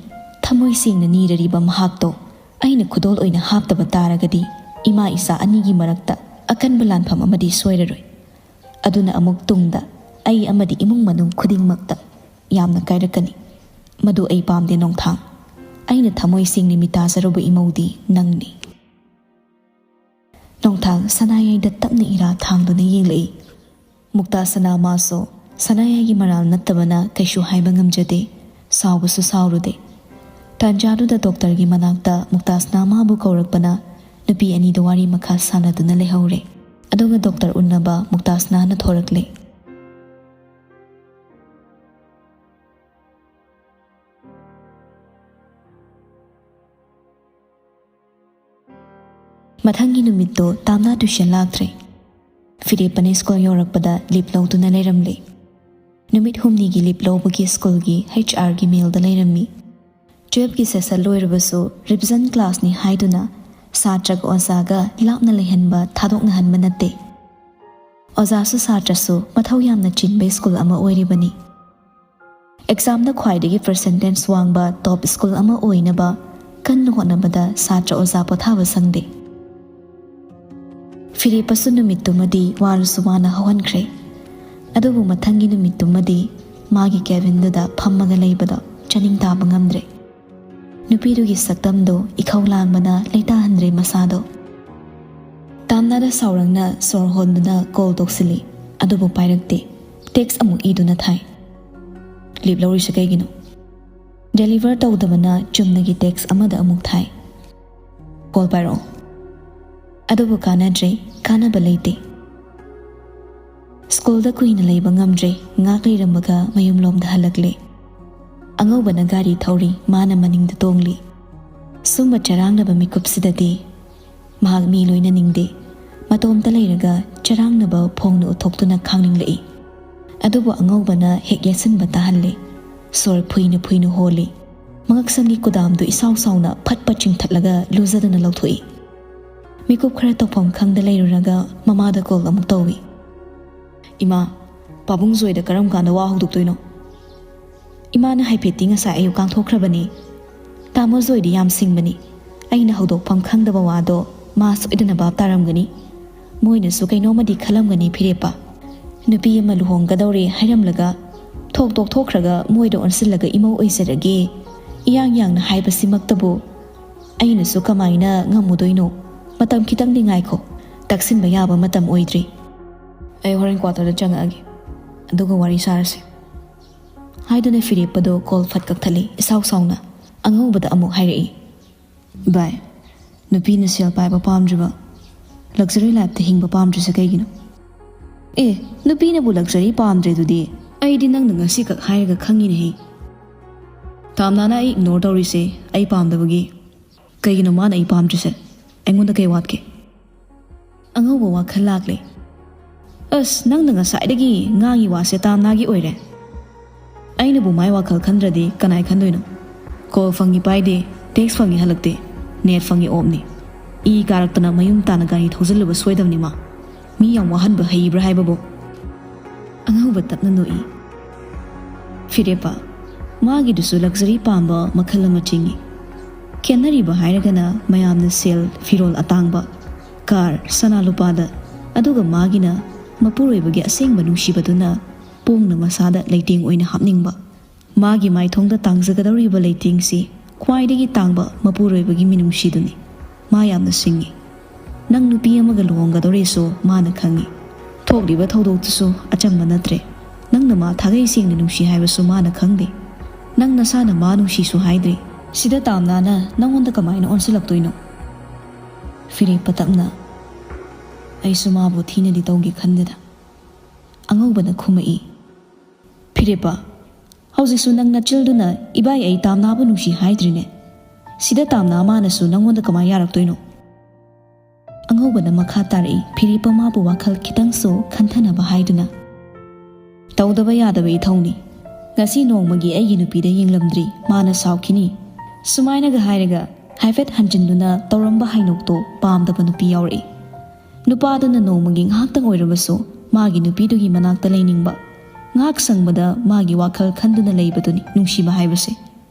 ꯊꯃꯣꯏ ꯁꯦꯡꯅ ꯅꯤꯔꯔꯤꯕ ꯃꯍꯥꯛꯇꯣ ꯑꯩꯅ ꯈꯨꯗꯣꯜ ꯑꯣꯏꯅ ꯍꯥꯞꯇꯕ ꯇꯥꯔꯒꯗꯤ, ꯏꯃꯥ ꯏꯆꯥ ꯑꯅꯤꯒꯤ ꯃꯔꯛꯇ ꯑꯀꯟꯕ ꯂꯥꯟꯐꯝ ꯑꯃꯗꯤ ꯁꯣꯏꯔꯔꯣꯏ꯫ ꯑꯗꯨꯅ ꯑꯃꯨꯛ ꯇꯨꯡꯗ ꯑꯩ ꯑꯃꯗꯤ ꯏꯃꯨꯡ ꯃꯅꯨꯡ ꯈꯨꯗꯤꯡꯃꯛꯇ ꯌꯥꯝꯅ ꯀꯥꯏꯔꯛꯀꯅꯤ꯫ ꯃꯗꯨ ꯑꯩ ꯄꯥꯝꯗꯦ, ꯅꯣꯡꯊꯥꯡ꯫ ꯑꯩꯅ ꯊꯃꯣꯏ ꯁꯦꯡꯅ ꯃꯤꯇꯥꯖꯔꯨꯕ ꯏꯃꯧꯗꯤ ꯅꯪꯅꯤ꯫ ꯅꯣꯡꯊꯥꯡ ꯁꯅꯥꯌꯥꯏꯗ ꯇꯞꯅ ꯏꯔꯥ ꯊꯥꯡꯗꯨꯅ ꯌꯦꯡꯂꯛꯏ꯫ ꯃꯨꯛꯇꯥꯁꯅꯥ ꯃꯥꯁꯨ ꯁꯅꯥꯌꯥꯏꯒꯤ ꯃꯔꯥꯜ ꯅꯠꯇꯕꯅ ꯀꯩꯁꯨ ꯍꯥꯏꯕ ꯉꯝꯖꯗꯦ, ꯁꯥꯎꯕꯁꯨ ꯁꯥꯎꯔꯨꯗꯦ꯫ ꯇꯥꯟꯖꯥꯗꯨꯗ ꯗꯣꯛꯇꯔꯒꯤ ꯃꯅꯥꯛꯇ ꯃꯨꯛꯇꯥꯁꯅꯥ ꯃꯥꯕꯨ ꯀꯧꯔꯛꯄꯅ ꯅꯨꯄꯤ ꯑꯅꯤꯗꯨ ꯋꯥꯔꯤ ꯃꯈꯥ ꯁꯥꯟꯅꯗꯨꯅ ꯂꯩꯍꯧꯔꯦ꯫ ꯑꯗꯨꯒ ꯗꯣꯛꯇꯔ ꯎꯅꯕ ꯃꯨꯛꯇꯥꯁꯅꯥꯅ ꯊꯣꯔꯛꯂꯦ꯫ ꯃꯊꯪꯒꯤ ꯅꯨꯃꯤꯠꯇꯣ ꯇꯥꯝꯅꯥ ꯇ꯭ꯌꯨꯁꯟ ꯂꯥꯛꯇ꯭ꯔꯦ꯫ ꯐꯤꯔꯦꯞꯄꯅ ꯁ꯭ꯀꯨꯜ ꯌꯧꯔꯛꯄꯗ ꯂꯤꯞ ꯂꯧꯗꯨꯅ ꯂꯩꯔꯝꯂꯦ꯫ ꯅꯨꯃꯤꯠ ꯍꯨꯝꯅꯤꯒꯤ ꯂꯤꯞ ꯂꯧꯕꯒꯤ ꯁ꯭ꯀꯨꯜꯒꯤ ꯍꯩꯆ ꯑꯥꯔꯒꯤ ꯃꯦꯜꯗ ꯂꯩꯔꯝꯃꯤ꯫ ꯇꯨꯌꯦꯜꯐꯀꯤ ꯁꯦꯁꯟ ꯂꯣꯏꯔꯕꯁꯨ ꯔꯤꯚꯤꯖꯟ ꯀ꯭ꯂꯥꯁꯅꯤ ꯍꯥꯏꯗꯨꯅ ꯁꯥꯇ꯭ꯔꯒ ꯑꯣꯖꯥꯒ ꯂꯥꯞꯅ ꯂꯩꯍꯟꯕ, ꯊꯥꯗꯣꯛꯅꯍꯟꯕ ꯅꯠꯇꯦ꯫ ꯑꯣꯖꯥꯁꯨ ꯁꯥꯇ꯭ꯔꯁꯨ ꯃꯊꯧ ꯌꯥꯝꯅ ꯆꯤꯟꯕ ꯁ꯭ꯀꯨꯜ ꯑꯃ ꯑꯣꯏꯔꯤꯕꯅꯤ꯫ ꯑꯦꯛꯖꯥꯝꯗ ꯈ꯭ꯋꯥꯏꯗꯒꯤ ꯄꯔꯁꯦꯟꯇꯦꯖ ꯋꯥꯡꯕ ꯇꯣꯞ ꯁ꯭ꯀꯨꯜ ꯑꯃ ꯑꯣꯏꯅꯕ ꯀꯟꯅ ꯍꯣꯠꯅꯕꯗ ꯁꯥꯇ꯭ꯔ ꯑꯣꯖꯥ ꯄꯣꯊꯥꯕ ꯁꯪꯗꯦ꯫ ꯐꯤꯔꯦꯞꯄꯁꯨ ꯅꯨꯃꯤꯠꯇꯨꯃꯗꯤ ꯋꯥꯔꯁꯨ ꯋꯥꯅ ꯍꯧꯍꯟꯈ꯭ꯔꯦ꯫ ꯑꯗꯨꯕꯨ ꯃꯊꯪꯒꯤ ꯅꯨꯃꯤꯠꯇꯨꯃꯗꯤ ꯃꯥꯒꯤ ꯀꯦꯕꯤꯟꯗꯨꯗ ꯐꯝꯃꯒ ꯂꯩꯕꯗꯣ ꯆꯥꯅꯤꯡ ꯇꯥꯕ ꯉꯝꯗ꯭ꯔꯦ꯫ ꯅꯨꯄꯤꯗꯨꯒꯤ ꯁꯛꯇꯝꯗꯣ ꯏꯈꯧ ꯂꯥꯡꯕꯅ ꯂꯩꯇꯥꯍꯟꯗ꯭ꯔꯦ ꯃꯁꯥꯗꯣ꯫ ꯇꯥꯝꯅꯥꯗ ꯁꯥꯎꯔꯪꯅ ꯁꯣꯔ ꯍꯣꯟꯗꯨꯅ ꯀꯣꯜ ꯇꯧꯁꯤꯜꯂꯤ, ꯑꯗꯨꯕꯨ ꯄꯥꯏꯔꯛꯇꯦ꯫ ꯇꯦꯛꯁ ꯑꯃꯨꯛ ꯏꯗꯨꯅ ꯊꯥꯏ꯫ ꯂꯤꯞ ꯂꯧꯔꯤꯁꯦ ꯀꯩꯒꯤꯅꯣ? ꯗꯦꯂꯤꯚꯔ ꯇꯧꯗꯕꯅ ꯆꯨꯝꯅꯒꯤ ꯇꯦꯛꯁ ꯑꯃꯗ ꯑꯃꯨꯛ ꯊꯥꯏ꯫ ꯀꯣꯜ ꯄꯥꯏꯔꯛꯑꯣ꯫ ꯑꯗꯨꯕꯨ ꯀꯥꯟꯅꯗ꯭ꯔꯦ, ꯀꯥꯟꯅꯕ ꯂꯩꯇꯦ꯫ ꯁ꯭ꯀꯨꯜꯗ ꯀꯨꯏꯅ ꯂꯩꯕ ꯉꯝꯗ꯭ꯔꯦ, ꯉꯥꯛ ꯂꯩꯔꯝꯃꯒ ꯃꯌꯨꯝꯂꯣꯝꯗ ꯍꯜꯂꯛꯂꯦ꯫ ꯑꯉꯧꯕꯅ ꯒꯥꯔꯤ ꯊꯧꯔꯤ, ꯃꯥꯅ ꯃꯅꯤꯡꯗ ꯇꯣꯡꯂꯤ꯫ ꯁꯨꯝꯕ ꯆꯔꯥꯡꯅꯕ ꯃꯤꯀꯨꯞꯁꯤꯗꯗꯤ ꯃꯍꯥꯛ ꯃꯤ ꯂꯣꯏꯅꯅꯤꯡꯗꯦ꯫ ꯃꯇꯣꯝꯇ ꯂꯩꯔꯒ ꯆꯔꯥꯡꯅꯕ ꯐꯣꯡꯅ ꯎꯠꯊꯣꯛꯇꯨꯅ ꯈꯥꯡꯅꯤꯡꯂꯛꯏ꯫ ꯑꯗꯨꯕꯨ ꯑꯉꯧꯕꯅ ꯍꯦꯛ ꯌꯦꯠꯁꯤꯟꯕ ꯇꯥꯍꯜꯂꯦ꯫ ꯁꯣꯔ ꯐꯨꯏꯅ ꯐꯨꯏꯅ ꯍꯣꯜꯂꯤ꯫ ꯃꯉꯛꯁꯝꯒꯤ ꯀꯨꯗꯥꯝꯗꯨ ꯏꯁꯥꯎ ꯁꯥꯎꯅ ꯐꯠ ꯐꯠ ꯆꯤꯡꯊꯠꯂꯒ ꯂꯨꯖꯗꯨꯅ ꯂꯧꯊꯣꯛꯏ꯫ ꯃꯤꯀꯨꯞ ꯈꯔ ꯇꯧꯐꯝ ꯈꯪꯗ ꯂꯩꯔꯨꯔꯒ ꯃꯃꯥꯗ ꯀꯣꯜ ꯑꯃꯨꯛ ꯇꯧꯏ꯫ "ꯏꯃꯥ, ꯄꯥꯕꯨꯡ ꯖꯣꯏꯗ ꯀꯔꯝ ꯀꯥꯟꯗ ꯋꯥ ꯍꯧꯗꯣꯛꯇꯣꯏꯅꯣ?" ꯏꯃꯥꯅ ꯍꯥꯏꯐꯦꯠꯇꯤ ꯉꯁꯥꯏ ꯑꯌꯨꯛ ꯀꯥꯡꯊꯣꯛꯈ꯭ꯔꯕꯅꯤ꯫ "ꯇꯥꯃꯣ ꯖꯣꯏꯗꯤ ꯌꯥꯝ ꯁꯤꯡꯕꯅꯤ꯫ ꯑꯩꯅ ꯍꯧꯗꯣꯛꯐꯝ ꯈꯪꯗꯕ ꯋꯥꯗꯣ ꯃꯥ ꯁꯣꯏꯗꯅ ꯚꯥꯞ ꯇꯥꯔꯝꯒꯅꯤ꯫ ꯃꯣꯏꯅꯁꯨ ꯀꯩꯅꯣꯝꯃꯗꯤ ꯈꯜꯂꯝꯒꯅꯤ ꯐꯤꯔꯦꯞꯄ꯫ ꯅꯨꯄꯤ ꯑꯃ ꯂꯨꯍꯣꯡꯒꯗꯧꯔꯦ ꯍꯥꯏꯔꯝꯂꯒ ꯊꯣꯛ ꯇꯣꯛꯊꯣꯛꯈ꯭ꯔꯒ ꯃꯣꯏꯗ ꯑꯣꯟꯁꯤꯜꯂꯒ ꯏꯃꯧ ꯑꯣꯏꯖꯔꯒꯦ ꯏꯌꯥꯡ ꯌꯥꯡꯅ ꯍꯥꯏꯕꯁꯤꯃꯛꯇꯕꯨ ꯑꯩꯅꯁꯨ ꯀꯃꯥꯏꯅ ꯉꯝꯃꯨꯗꯣꯏꯅꯣ? ꯃꯇꯝ ꯈꯤꯇꯪꯗꯤ ꯉꯥꯏꯈꯣ꯫ ꯇꯛꯁꯤꯟꯕ ꯌꯥꯕ ꯃꯇꯝ ꯑꯣꯏꯗ꯭ꯔꯤ꯫ ꯑꯩ ꯍꯣꯔꯦꯟ ꯀ꯭ꯋꯥꯇꯔꯗ ꯆꯪꯉꯛꯑꯒꯦ, ꯑꯗꯨꯒ ꯋꯥꯔꯤ ꯁꯥꯔꯁꯦ," ꯍꯥꯏꯗꯨꯅ ꯐꯤꯔꯦꯞꯄꯗꯣ ꯀꯣꯜ ꯐꯠ ꯀꯛꯊꯠꯂꯤ꯫ ꯏꯁꯥꯎ ꯁꯥꯎꯅ ꯑꯉꯧꯕꯗ ꯑꯃꯨꯛ ꯍꯥꯏꯔꯛꯏ, "ꯚꯥꯏ, ꯅꯨꯄꯤꯅ ꯁꯦꯜ ꯄꯥꯏꯕ ꯄꯥꯝꯗ꯭ꯔꯤꯕ, ꯂꯛꯖꯔꯤ ꯂꯥꯏꯐꯇ ꯍꯤꯡꯕ ꯄꯥꯝꯗ꯭ꯔꯤꯁꯦ ꯀꯩꯒꯤꯅꯣ?" "ꯑꯦ, ꯅꯨꯄꯤꯅꯕꯨ ꯂꯛꯖꯔꯤ ꯄꯥꯝꯗ꯭ꯔꯦ ꯑꯗꯨꯗꯤ?" "ꯑꯩꯗꯤ ꯅꯪꯅ ꯉꯁꯤꯈꯛ ꯍꯥꯏꯔꯒ ꯈꯪꯉꯤꯅꯦꯍꯦ꯫ ꯇꯥꯝꯅꯥꯅ ꯑꯩ ꯏꯒꯅꯣꯔ ꯇꯧꯔꯤꯁꯦ ꯑꯩ ꯄꯥꯝꯗꯕꯒꯤ꯫ ꯀꯩꯒꯤꯅꯣ ꯃꯥꯅ ꯑꯩ ꯄꯥꯝꯗ꯭ꯔꯤꯁꯦ? ꯑꯩꯉꯣꯟꯗ ꯀꯩ ꯋꯥꯠꯀꯦ?" ꯑꯉꯧꯕ ꯋꯥꯈꯜ ꯂꯥꯛꯂꯦ꯫ "ꯑꯁ, ꯅꯪꯅ ꯉꯁꯥꯏꯗꯒꯤ ꯉꯥꯡꯉꯤ ꯋꯥꯁꯦ ꯇꯥꯝꯅꯥꯒꯤ ꯑꯣꯏꯔꯦ꯫ ꯑꯩꯅꯕꯨ ꯃꯥꯏ ꯋꯥꯈꯜ ꯈꯟꯗ꯭ꯔꯗꯤ ꯀꯅꯥꯏ ꯈꯟꯗꯣꯏꯅꯣ? ꯀꯣꯜ ꯐꯪꯉꯤ ꯄꯥꯏꯗꯦ, ꯇꯦꯛꯁ ꯐꯪꯉꯤ ꯍꯜꯂꯛꯇꯦ, ꯅꯦꯠ ꯐꯪꯉꯤ ꯑꯣꯞꯅꯤ꯫ ꯏ ꯀꯥꯔꯛꯇꯅ ꯃꯌꯨꯝ ꯇꯥꯅ ꯒꯥꯔꯤ ꯊꯧꯖꯤꯜꯂꯨꯕ ꯁꯣꯏꯗꯕꯅꯤ ꯃꯥ꯫ ꯃꯤ ꯌꯥꯝ ꯋꯥꯍꯟꯕ ꯍꯩꯕ꯭ꯔꯥ ꯍꯥꯏꯕꯕꯨ?" ꯑꯉꯧꯕ ꯇꯞꯅ ꯅꯣꯛꯏ꯫ "ꯐꯤꯔꯦꯞꯄ, ꯃꯥꯒꯤꯗꯨꯁꯨ ꯂꯛꯖꯔꯤ ꯄꯥꯝꯕ ꯃꯈꯜ ꯑꯃ ꯆꯤꯡꯏ꯫ ꯈꯦꯠꯅꯔꯤꯕ ꯍꯥꯏꯔꯒꯅ ꯃꯌꯥꯝꯅ ꯁꯦꯜ, ꯐꯤꯔꯣꯜ ꯑꯇꯥꯡꯕ, ꯀꯥꯔ, ꯁꯅꯥ ꯂꯨꯄꯥꯗ, ꯑꯗꯨꯒ ꯃꯥꯒꯤꯅ ꯃꯄꯨꯔꯣꯏꯕꯒꯤ ꯑꯁꯦꯡꯕ ꯅꯨꯡꯁꯤꯕꯗꯨꯅ ꯄꯣꯡꯅ ꯃꯁꯥꯗ ꯂꯩꯇꯦꯡ ꯑꯣꯏꯅ ꯍꯥꯞꯅꯤꯡꯕ꯫ ꯃꯥꯒꯤ ꯃꯥꯏꯊꯣꯡꯗ ꯇꯥꯡꯖꯒꯗꯧꯔꯤꯕ ꯂꯩꯇꯦꯡꯁꯤ ꯈ꯭ꯋꯥꯏꯗꯒꯤ ꯇꯥꯡꯕ ꯃꯄꯨꯔꯣꯏꯕꯒꯤ ꯃꯤꯅꯨꯡꯁꯤꯗꯨꯅꯤ꯫ ꯃꯥ ꯌꯥꯝꯅ ꯁꯤꯡꯏ꯫ ꯅꯪ ꯅꯨꯄꯤ ꯑꯃꯒ ꯂꯨꯍꯣꯡꯒꯗꯧꯔꯦꯁꯨ ꯃꯥꯅ ꯈꯪꯏ꯫ ꯊꯣꯛꯂꯤꯕ ꯊꯧꯗꯣꯛꯇꯨꯁꯨ ꯑꯆꯝꯕ ꯅꯠꯇ꯭ꯔꯦ꯫ ꯅꯪꯅ ꯃꯥ ꯊꯥꯒꯩ ꯁꯦꯡꯅ ꯅꯨꯡꯁꯤ ꯍꯥꯏꯕꯁꯨ ꯃꯥꯅ ꯈꯪꯗꯦ꯫ ꯅꯪ ꯅꯁꯥꯅ ꯃꯥ ꯅꯨꯡꯁꯤꯁꯨ ꯍꯥꯏꯗ꯭ꯔꯤ꯫ ꯁꯤꯗ ꯇꯥꯝꯅꯥꯅ ꯅꯪꯉꯣꯟꯗ ꯀꯃꯥꯏꯅ ꯑꯣꯟꯁꯤꯜꯂꯛꯇꯣꯏꯅꯣ?" ꯐꯤꯔꯦꯞꯄ ꯇꯞꯅ, "ꯑꯩꯁꯨ ꯃꯥꯕꯨ ꯊꯤꯅꯗꯤ ꯇꯧꯒꯦ ꯈꯟꯗꯦꯗ꯫" ꯑꯉꯧꯕꯅ ꯈꯨꯝꯃꯛꯏ꯫ "ꯐꯤꯔꯦꯞꯄ, ꯍꯧꯖꯤꯛꯁꯨ ꯅꯪ ꯅꯆꯤꯜꯗꯨꯅ ꯏꯕꯥꯏ ꯑꯩ ꯇꯥꯝꯅꯥꯕꯨ ꯅꯨꯡꯁꯤ ꯍꯥꯏꯗ꯭ꯔꯤꯅꯦ꯫ ꯁꯤꯗ ꯇꯥꯝꯅꯥ ꯃꯥꯅꯁꯨ ꯅꯪꯉꯣꯟꯗ ꯀꯃꯥꯏ ꯌꯥꯔꯛꯇꯣꯏꯅꯣ?" ꯑꯉꯧꯕꯅ ꯃꯈꯥ ꯇꯥꯔꯛꯏ, ꯐꯤꯔꯦꯞꯄ ꯃꯥꯕꯨ ꯋꯥꯈꯜ ꯈꯤꯇꯪꯁꯨ ꯈꯟꯊꯅꯕ ꯍꯥꯏꯗꯨꯅ, "ꯇꯧꯗꯕ ꯌꯥꯗꯕ ꯏꯊꯧꯅꯤ꯫ "ꯉꯁꯤ ꯅꯣꯡꯃꯒꯤ ꯑꯩꯒꯤ ꯅꯨꯄꯤꯗ ꯌꯦꯡꯂꯝꯗ꯭ꯔꯤ, ꯃꯥꯅ ꯁꯥꯎꯈꯤꯅꯤ"꯫ ꯁꯨꯃꯥꯏꯅꯒ ꯍꯥꯏꯔꯒ ꯍꯥꯏꯐꯦꯠ ꯍꯟꯖꯤꯟꯗꯨꯅ ꯇꯧꯔꯝꯕ ꯍꯩꯅꯧꯗꯣ ꯄꯥꯝꯗꯕ ꯅꯨꯄꯤ ꯌꯥꯎꯔꯛꯏ꯫ ꯅꯨꯄꯥꯗꯨꯅ ꯅꯣꯡꯃꯒꯤ ꯉꯥꯏꯍꯥꯛꯇꯪ ꯑꯣꯏꯔꯕꯁꯨ ꯃꯥꯒꯤ ꯅꯨꯄꯤꯗꯨꯒꯤ ꯃꯅꯥꯛꯇ ꯂꯩꯅꯤꯡꯕ, ꯉꯥꯏꯍꯥꯛ ꯁꯪꯕꯗ ꯃꯥꯒꯤ ꯋꯥꯈꯜ ꯈꯟꯗꯨꯅ ꯂꯩꯕꯗꯨꯅꯤ ꯅꯨꯡꯁꯤꯕ ꯍꯥꯏꯕꯁꯦ꯫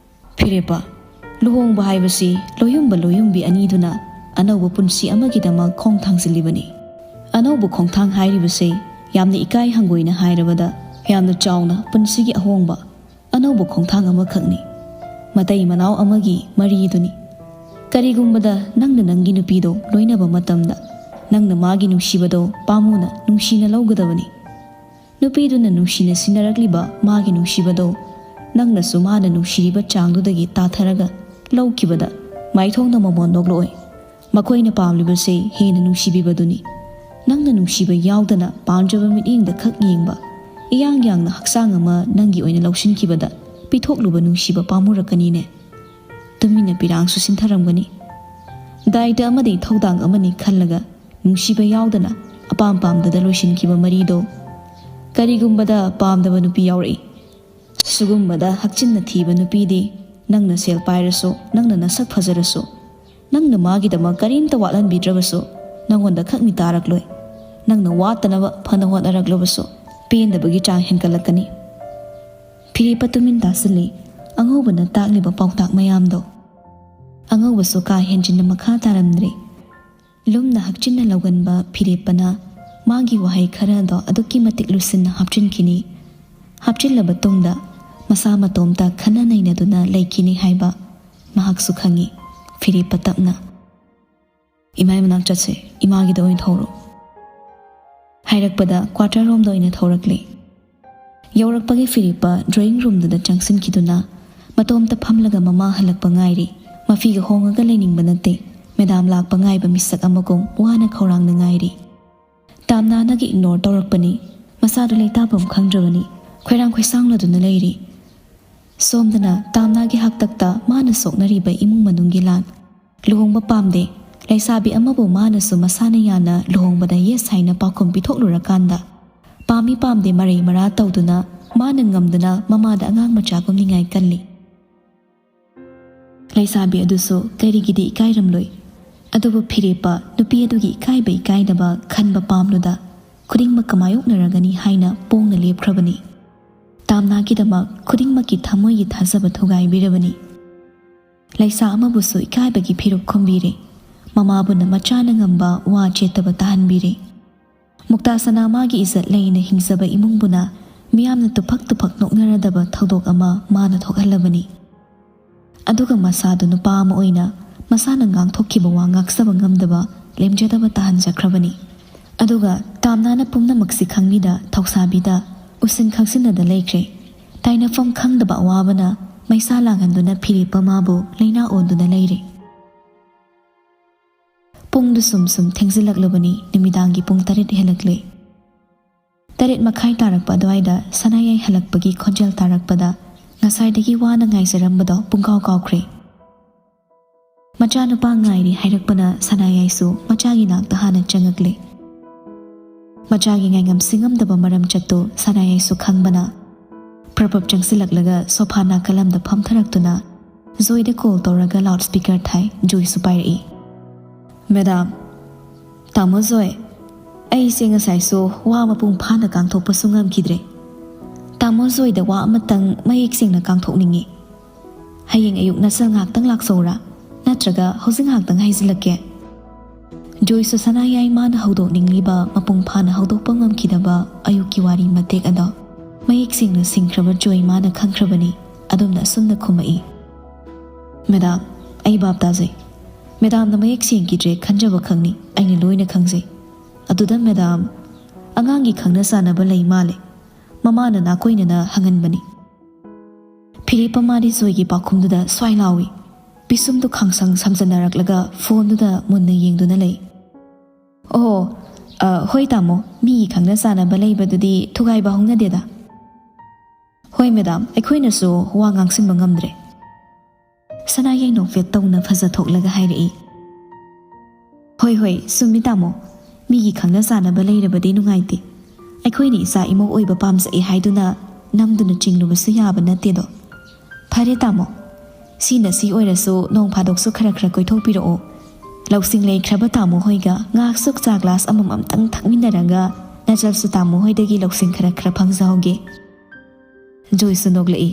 ꯐꯤꯔꯦꯞꯄ, ꯂꯨꯍꯣꯡꯕ ꯍꯥꯏꯕꯁꯤ ꯂꯣꯌꯨꯝꯕ ꯂꯣꯌꯨꯝꯕꯤ ꯑꯅꯤꯗꯨꯅ ꯑꯅꯧꯕ ꯄꯨꯟꯁꯤ ꯑꯃꯒꯤꯗꯃꯛ ꯈꯣꯡ ꯊꯥꯡꯖꯤꯜꯂꯤꯕꯅꯤ꯫ ꯑꯅꯧꯕ ꯈꯣꯡꯊꯥꯡ ꯍꯥꯏꯔꯤꯕꯁꯤ ꯌꯥꯝꯅ ꯏꯀꯥꯏ ꯍꯪꯒꯣꯏꯅ ꯍꯥꯏꯔꯕꯗ ꯌꯥꯝꯅ ꯆꯥꯎꯅ ꯄꯨꯟꯁꯤꯒꯤ ꯑꯍꯣꯡꯕ ꯑꯅꯧꯕ ꯈꯣꯡꯊꯥꯡ ꯑꯃꯈꯛꯅꯤ꯫ ꯃꯇꯩ ꯃꯅꯥꯎ ꯑꯃꯒꯤ ꯃꯔꯤꯗꯨꯅꯤ꯫ ꯀꯔꯤꯒꯨꯝꯕꯗ ꯅꯪꯅ ꯅꯪꯒꯤ ꯅꯨꯄꯤꯗꯣ ꯂꯣꯏꯅꯕ ꯃꯇꯝꯗ ꯅꯪꯅ ꯃꯥꯒꯤ ꯅꯨꯡꯁꯤꯕꯗꯣ ꯄꯥꯝꯃꯨꯅ ꯅꯨꯡꯁꯤꯅ ꯂꯧꯒꯗꯕꯅꯤ꯫ ꯅꯨꯄꯤꯗꯨꯅ ꯅꯨꯡꯁꯤꯅ ꯁꯤꯟꯅꯔꯛꯂꯤꯕ ꯃꯥꯒꯤ ꯅꯨꯡꯁꯤꯕꯗꯣ ꯅꯪꯅꯁꯨ ꯃꯥꯅ ꯅꯨꯡꯁꯤꯔꯤꯕ ꯆꯥꯡꯗꯨꯗꯒꯤ ꯇꯥꯊꯔꯒ ꯂꯧꯈꯤꯕꯗ ꯃꯥꯏꯊꯣꯡꯗ ꯃꯃꯣꯟ ꯅꯣꯛꯂꯛꯑꯣꯏ꯫ ꯃꯈꯣꯏꯅ ꯄꯥꯝꯂꯤꯕꯁꯦ ꯍꯦꯟꯅ ꯅꯨꯡꯁꯤꯕꯤꯕꯗꯨꯅꯤ꯫ ꯅꯪꯅ ꯅꯨꯡꯁꯤꯕ ꯌꯥꯎꯗꯅ ꯄꯥꯝꯖꯕ ꯃꯤꯠꯌꯦꯡꯗ ꯈꯛ ꯌꯦꯡꯕ, ꯏꯌꯥꯡ ꯌꯥꯡꯅ ꯍꯛꯆꯥꯡ ꯑꯃ ꯅꯪꯒꯤ ꯑꯣꯏꯅ ꯂꯧꯁꯤꯟꯈꯤꯕꯗ ꯄꯤꯊꯣꯛꯂꯨꯕ ꯅꯨꯡꯁꯤꯕ ꯄꯥꯝꯃꯨꯔꯛꯀꯅꯤꯅꯦ꯫ ꯇꯨꯃꯤꯟꯅ ꯄꯤꯔꯥꯡꯁꯨ ꯁꯤꯟꯊꯔꯝꯒꯅꯤ꯫ ꯗꯥꯏꯇ ꯑꯃꯗꯤ ꯊꯧꯗꯥꯡ ꯑꯃꯅꯤ ꯈꯜꯂꯒ ꯅꯨꯡꯁꯤꯕ ꯌꯥꯎꯗꯅ ꯑꯄꯥꯝ ꯄꯥꯝꯗꯗ ꯂꯣꯏꯁꯤꯟꯈꯤꯕ ꯃꯔꯤꯗꯣ꯫ ꯀꯔꯤꯒꯨꯝꯕꯗ ꯄꯥꯝꯗꯕ ꯅꯨꯄꯤ ꯌꯥꯎꯔꯛꯏ꯫ ꯁꯤꯒꯨꯝꯕꯗ ꯍꯛꯆꯤꯟꯅ ꯊꯤꯕ ꯅꯨꯄꯤꯗꯤ ꯅꯪꯅ ꯁꯦꯜ ꯄꯥꯏꯔꯁꯨ, ꯅꯪꯅ ꯅꯁꯛ ꯐꯖꯔꯁꯨ, ꯅꯪꯅ ꯃꯥꯒꯤꯗꯃꯛ ꯀꯔꯤꯝꯇ ꯋꯥꯠꯍꯟꯕꯤꯗ꯭ꯔꯕꯁꯨ, ꯅꯪꯉꯣꯟꯗ ꯈꯛ ꯃꯤ ꯇꯥꯔꯛꯂꯣꯏ꯫ ꯅꯪꯅ ꯋꯥꯠꯇꯅꯕ ꯐꯅ ꯍꯣꯠꯅꯔꯛꯂꯕꯁꯨ, ꯄꯦꯟꯗꯕꯒꯤ ꯆꯥꯡ ꯍꯦꯟꯒꯠꯂꯛꯀꯅꯤ꯫ ꯐꯤꯔꯦꯞꯄ ꯇꯨꯃꯤꯟ ꯇꯥꯁꯤꯜꯂꯤ꯫ ꯑꯉꯧꯕꯅ ꯇꯥꯛꯂꯤꯕ ꯄꯥꯎꯇꯥꯛ ꯃꯌꯥꯝꯗꯣ꯫ ꯑꯉꯧꯕꯁꯨ ꯀꯥ ꯍꯦꯟꯖꯤꯟꯅ ꯃꯈꯥ ꯇꯥꯔꯝꯗ꯭ꯔꯦ꯫ ꯂꯨꯝꯅ ꯍꯛꯆꯤꯟꯅ ꯂꯧꯒꯟꯕ ꯐꯤꯔꯦꯞꯄꯅ ꯃꯥꯒꯤ ꯋꯥꯍꯩ ꯈꯔꯗꯣ ꯑꯗꯨꯛꯀꯤ ꯃꯇꯤꯛ ꯂꯨꯁꯤꯟꯅ ꯍꯥꯞꯆꯤꯟꯈꯤꯅꯤ꯫ ꯍꯥꯞꯆꯤꯜꯂꯕ ꯇꯨꯡꯗ ꯃꯁꯥ ꯃꯇꯣꯝꯇ ꯈꯟꯅ ꯅꯩꯅꯗꯨꯅ ꯂꯩꯈꯤꯅꯤ ꯍꯥꯏꯕ ꯃꯍꯥꯛꯁꯨ ꯈꯪꯏ꯫ ꯐꯤꯔꯦꯞꯄ ꯇꯞꯅ, "ꯏꯃꯥꯏ ꯃꯅꯥꯛ ꯆꯠꯁꯦ, ꯏꯃꯥꯒꯤꯗ ꯑꯣꯏꯅ ꯊꯧꯔꯣ" ꯍꯥꯏꯔꯛꯄꯗ ꯀ꯭ꯋꯥꯇꯔ ꯔꯣꯝꯗ ꯑꯣꯏꯅ ꯊꯧꯔꯛꯂꯦ꯫ ꯌꯧꯔꯛꯄꯒꯤ ꯐꯤꯔꯦꯞꯄ ꯗ꯭ꯔꯣꯌꯤꯡ ꯔꯨꯝꯗꯨꯗ ꯆꯪꯁꯤꯟꯈꯤꯗꯨꯅ ꯃꯇꯣꯝꯇ ꯐꯝꯂꯒ ꯃꯃꯥ ꯍꯜꯂꯛꯄ ꯉꯥꯏꯔꯤ꯫ ꯃꯐꯤꯒ ꯍꯣꯡꯉꯒ ꯂꯩꯅꯤꯡꯕ ꯅꯠꯇꯦ꯫ ꯃꯦꯗꯥꯝ ꯂꯥꯛꯄ ꯉꯥꯏꯕ ꯃꯤꯁꯛ ꯑꯃꯒꯨꯝ ꯋꯥꯅ ꯈꯧꯔꯥꯡꯅ ꯉꯥꯏꯔꯤ꯫ ꯇꯥꯝꯅꯥꯅꯒ ꯏꯒꯅꯣꯔ ꯇꯧꯔꯛꯄꯅꯤ꯫ ꯃꯁꯥꯗꯨ ꯂꯩꯇꯥꯐꯝ ꯈꯪꯗ꯭ꯔꯕꯅꯤ꯫ ꯈꯣꯏꯔꯥꯡ ꯈꯣꯏꯁꯥꯡꯂꯗꯨꯅ ꯂꯩꯔꯤ꯫ ꯁꯣꯝꯗꯅ ꯇꯥꯝꯅꯥꯒꯤ ꯍꯥꯛꯇꯛꯇ ꯃꯥꯅ ꯁꯣꯛꯅꯔꯤꯕ ꯏꯃꯨꯡ ꯃꯅꯨꯡꯒꯤ ꯂꯥꯟ꯫ ꯂꯨꯍꯣꯡꯕ ꯄꯥꯝꯗꯦ꯫ ꯂꯩꯁꯥꯕꯤ ꯑꯃꯕꯨ ꯃꯥꯅꯁꯨ ꯃꯁꯥꯅ ꯌꯥꯅ ꯂꯨꯍꯣꯡꯕꯗ ꯌꯦꯁ ꯍꯥꯏꯅ ꯄꯥꯎꯈꯨꯝ ꯄꯤꯊꯣꯛꯂꯨꯔꯀꯥꯟꯗ ꯄꯥꯝꯃꯤ ꯄꯥꯝꯗꯦ ꯃꯔꯩ ꯃꯔꯥ ꯇꯧꯗꯨꯅ ꯃꯥꯅ ꯉꯝꯗꯅ ꯃꯃꯥꯗ ꯑꯉꯥꯡ ꯃꯆꯥꯒꯨꯝ ꯅꯤꯡꯉꯥꯏ ꯀꯜꯂꯤ꯫ ꯂꯩꯁꯥꯕꯤ ꯑꯗꯨꯁꯨ ꯀꯔꯤꯒꯤꯗꯤ ꯏꯀꯥꯏꯔꯝꯂꯣꯏ? ꯑꯗꯨꯕꯨ ꯐꯤꯔꯦꯞꯄ ꯅꯨꯄꯤ ꯑꯗꯨꯒꯤ ꯏꯀꯥꯏꯕ ꯏꯀꯥꯏꯗꯕ ꯈꯟꯕ ꯄꯥꯝꯂꯨꯗ, ꯈꯨꯗꯤꯡꯃꯛꯀ ꯃꯥꯌꯣꯛꯅꯔꯒꯅꯤ ꯍꯥꯏꯅ ꯄꯣꯡꯅ ꯂꯦꯞꯈ꯭ꯔꯕꯅꯤ꯫ ꯇꯥꯝꯅꯥꯒꯤꯗꯃꯛ ꯈꯨꯗꯤꯡꯃꯛꯀꯤ ꯊꯃꯣꯏꯒꯤ ꯊꯥꯖꯕ ꯊꯨꯒꯥꯏꯕꯤꯔꯕꯅꯤ꯫ ꯂꯩꯁꯥ ꯑꯃꯕꯨꯁꯨ ꯏꯀꯥꯏꯕꯒꯤ ꯐꯤꯔꯨꯞ ꯈꯨꯝꯕꯤꯔꯦ꯫ ꯃꯃꯥꯕꯨꯅ ꯃꯆꯥꯅ ꯉꯝꯕ ꯋꯥ ꯆꯦꯠꯇꯕ ꯇꯥꯍꯟꯕꯤꯔꯦ꯫ ꯃꯨꯛꯇꯥ ꯁꯅꯥ ꯃꯥꯒꯤ ꯏꯖꯠ ꯂꯩꯅ ꯍꯤꯡꯖꯕ ꯏꯃꯨꯡꯕꯨꯅ ꯃꯤꯌꯥꯝꯅ ꯇꯨꯐꯛ ꯇꯨꯐꯛ ꯅꯣꯛꯅꯔꯗꯕ ꯊꯧꯗꯣꯛ ꯑꯃ ꯃꯥꯅ ꯊꯣꯛꯍꯜꯂꯕꯅꯤ꯫ ꯑꯗꯨꯒ ꯃꯁꯥꯗꯨ ꯅꯨꯄꯥ ꯑꯃ ꯑꯣꯏꯅ ꯃꯁꯥꯅ ꯉꯥꯡꯊꯣꯛꯈꯤꯕ ꯋꯥ ꯉꯥꯛꯆꯕ ꯉꯝꯗꯕ, ꯂꯦꯝꯖꯗꯕ ꯇꯥꯍꯟꯖꯈ꯭ꯔꯕꯅꯤ꯫ ꯑꯗꯨꯒ ꯇꯥꯝꯅꯥꯅ ꯄꯨꯝꯅꯃꯛꯁꯤ ꯈꯪꯕꯤꯗ ꯊꯧꯁꯥꯕꯤꯗ ꯎꯁꯤꯟ ꯈꯪꯁꯤꯟꯅꯗ ꯂꯩꯈ꯭ꯔꯦ꯫ ꯇꯥꯏꯅꯐꯝ ꯈꯪꯗꯕ ꯑꯋꯥꯕꯅ ꯃꯩꯁꯥ ꯂꯥꯡꯍꯟꯗꯨꯅ ꯐꯤꯔꯦꯞꯄ ꯃꯥꯕꯨ ꯂꯩꯅꯥ ꯑꯣꯟꯗꯨꯅ ꯂꯩꯔꯦ꯫ ꯄꯨꯡꯗꯨ ꯁꯨꯝ ꯁꯨꯝ ꯊꯦꯡꯖꯤꯜꯂꯛꯂꯕꯅꯤ꯫ ꯅꯨꯃꯤꯗꯥꯡꯒꯤ ꯄꯨꯡ ꯇꯔꯦꯠ ꯍꯦꯜꯂꯛꯂꯦ꯫ ꯇꯔꯦꯠ ꯃꯈꯥꯏ ꯇꯥꯔꯛꯄ ꯑꯗꯨꯋꯥꯏꯗ ꯁꯅꯥꯌꯥꯏ ꯍꯜꯂꯛꯄꯒꯤ ꯈꯣꯟꯖꯦꯜ ꯇꯥꯔꯛꯄꯗ ꯉꯁꯥꯏꯗꯒꯤ ꯋꯥꯅ ꯉꯥꯏꯖꯔꯝꯕꯗꯣ ꯄꯨꯡꯀꯥꯎ ꯀꯥꯎꯈ꯭ꯔꯦ꯫ ꯃꯆꯥꯅꯨꯄꯥ ꯉꯥꯏꯔꯤ ꯍꯥꯏꯔꯛꯄꯅ ꯁꯅꯥꯌꯥꯏꯁꯨ ꯃꯆꯥꯒꯤ ꯅꯥꯛꯇ ꯍꯥꯟꯅ ꯆꯪꯉꯛꯂꯦ꯫ ꯃꯆꯥꯒꯤ ꯉꯥꯏꯉꯝ ꯁꯤꯡꯉꯝꯗꯕ ꯃꯔꯝ ꯆꯠꯇꯨ ꯁꯅꯥꯌꯥꯏꯁꯨ ꯈꯪꯕꯅ ꯄ꯭ꯔꯞ ꯄ꯭ꯔꯞ ꯆꯪꯁꯤꯜꯂꯛꯂꯒ ꯁꯣꯐꯥ ꯅꯥꯀꯜ ꯑꯃꯗ ꯐꯝꯊꯔꯛꯇꯨꯅ ꯖꯣꯏꯗ ꯀꯣꯜ ꯇꯧꯔꯒ ꯂꯥꯎꯠ ꯁ꯭ꯄꯤꯀꯔ ꯊꯥꯏ꯫ ꯖꯣꯏꯁꯨ ꯄꯥꯏꯔꯛꯏ꯫ "ꯃꯦꯗꯥꯝ, ꯇꯥꯃꯣ ꯖꯣꯏ, ꯑꯩꯁꯦ ꯉꯁꯥꯏꯁꯨ ꯋꯥ ꯃꯄꯨꯡ ꯐꯥꯅ ꯉꯥꯡꯊꯣꯛꯄꯁꯨ ꯉꯝꯈꯤꯗ꯭ꯔꯦ꯫ ꯇꯥꯃꯣ ꯖꯣꯏꯗ ꯋꯥ ꯑꯃꯇꯪ ꯃꯌꯦꯛ ꯁꯦꯡꯅ ꯉꯥꯡꯊꯣꯛꯅꯤꯡꯉꯤ꯫ ꯍꯌꯦꯡ ꯑꯌꯨꯛ ꯅꯁꯜ ꯉꯥꯛꯇꯪ ꯂꯥꯛꯆꯧꯔꯥ? ꯅꯠꯇ꯭ꯔꯒ ꯍꯧꯖꯤꯛ ꯉꯥꯛꯇꯪ ꯍꯥꯏꯖꯤꯜꯂꯛꯀꯦ?" ꯖꯣꯏꯁꯨ ꯁꯅꯥꯌꯥꯏ ꯃꯥꯅ ꯍꯧꯗꯣꯛꯅꯤꯡꯂꯤꯕ ꯃꯄꯨꯡ ꯐꯥꯅ ꯍꯧꯗꯣꯛꯄ ꯉꯝꯈꯤꯗꯕ ꯑꯌꯨꯛꯀꯤ ꯋꯥꯔꯤ ꯃꯇꯦꯛ ꯑꯗꯣ ꯃꯌꯦꯛ ꯁꯦꯡꯅ ꯁꯤꯡꯈ꯭ꯔꯕ ꯖꯣꯏ ꯃꯥꯅ ꯈꯪꯈ꯭ꯔꯕꯅꯤ꯫ ꯑꯗꯨꯝꯅ ꯑꯁꯨꯝꯅ ꯈꯨꯝꯃꯛꯏ, "ꯃꯦꯗꯥꯝ, ꯑꯩ ꯚꯥꯞ ꯇꯥꯖꯩ꯫ ꯃꯦꯗꯥꯝꯅ ꯃꯌꯦꯛ ꯁꯦꯡꯈꯤꯗ꯭ꯔꯦ ꯈꯟꯖꯕ ꯈꯪꯅꯤ, ꯑꯩꯅ ꯂꯣꯏꯅ ꯈꯪꯖꯩ꯫ ꯑꯗꯨꯗ ꯃꯦꯗꯥꯝ, ꯑꯉꯥꯡꯒꯤ ꯈꯪꯅ ꯆꯥꯟꯅꯕ ꯂꯩ ꯃꯥꯜꯂꯦ꯫ ꯃꯃꯥꯅ ꯅꯥꯀꯣꯏꯅꯅ ꯍꯪꯍꯟꯕꯅꯤ꯫" ꯐꯤꯔꯦꯞꯄ ꯃꯥꯗꯤ ꯖꯣꯏꯒꯤ ꯄꯥꯎꯈꯨꯝꯗꯨꯗ ꯁ꯭ꯋꯥꯏ ꯂꯥꯎꯏ꯫ ꯄꯤꯁꯨꯝꯗꯨ ꯈꯥꯡꯁꯪ ꯁꯝꯖꯟꯅꯔꯛꯂꯒ ꯐꯣꯟꯗꯨꯗ ꯃꯨꯟꯅ ꯌꯦꯡꯗꯨꯅ ꯂꯩ꯫ "ꯑꯣ, ꯑ, ꯍꯣꯏ ꯇꯥꯃꯣ, ꯃꯤꯒꯤ ꯈꯪꯅ ꯆꯥꯟꯅꯕ ꯂꯩꯕꯗꯨꯗꯤ ꯊꯨꯒꯥꯏꯕ ꯍꯧꯅꯗꯦꯗ꯫" "ꯍꯣꯏ ꯃꯦꯗꯥꯝ, ꯑꯩꯈꯣꯏꯅꯁꯨ ꯋꯥ ꯉꯥꯡꯁꯤꯟꯕ ꯉꯝꯗ꯭ꯔꯦ꯫" ꯁꯅꯥꯌꯥꯏ ꯅꯣꯛꯐꯦꯠ ꯇꯧꯅ ꯐꯖꯊꯣꯛꯂꯒ ꯍꯥꯏꯔꯛꯏ, "ꯍꯣꯏ, ꯍꯣꯏ, ꯆꯨꯝꯃꯤ ꯇꯥꯃꯣ꯫ ꯃꯤꯒꯤ ꯈꯪꯅ ꯆꯥꯟꯅꯕ ꯂꯩꯔꯕꯗꯤ ꯅꯨꯡꯉꯥꯏꯇꯦ꯫ ꯑꯩꯈꯣꯏꯅ ꯏꯆꯥ ꯏꯃꯧ ꯑꯣꯏꯕ ꯄꯥꯝꯖꯩ ꯍꯥꯏꯗꯨꯅ ꯅꯝꯗꯨꯅ ꯆꯤꯡꯂꯨꯕꯁꯨ ꯌꯥꯕ ꯅꯠꯇꯦꯗꯣ꯫ ꯐꯔꯦ ꯇꯥꯃꯣ, ꯁꯤꯅ ꯁꯤ ꯑꯣꯏꯔꯁꯨ ꯅꯣꯡ ꯐꯥꯗꯣꯛꯁꯨ ꯈꯔ ꯈꯔ ꯀꯣꯏꯊꯣꯛꯄꯤꯔꯛꯑꯣ꯫ ꯂꯧꯁꯤꯡ ꯂꯩꯈ꯭ꯔꯕ ꯇꯥꯃꯣ ꯍꯣꯏꯒ ꯉꯥꯏꯍꯥꯛꯁꯨ ꯆꯥ ꯒ꯭ꯂꯥꯁ ꯑꯃꯃꯝꯇꯪ ꯊꯛꯃꯤꯟꯅꯔꯒ ꯅꯆꯜꯁꯨ ꯇꯥꯃꯣ ꯍꯣꯏꯗꯒꯤ ꯂꯧꯁꯤꯡ ꯈꯔ ꯈꯔ ꯐꯪꯖꯍꯧꯒꯦ꯫ ꯖꯣꯏꯁꯨ ꯅꯣꯛꯂꯛꯏ꯫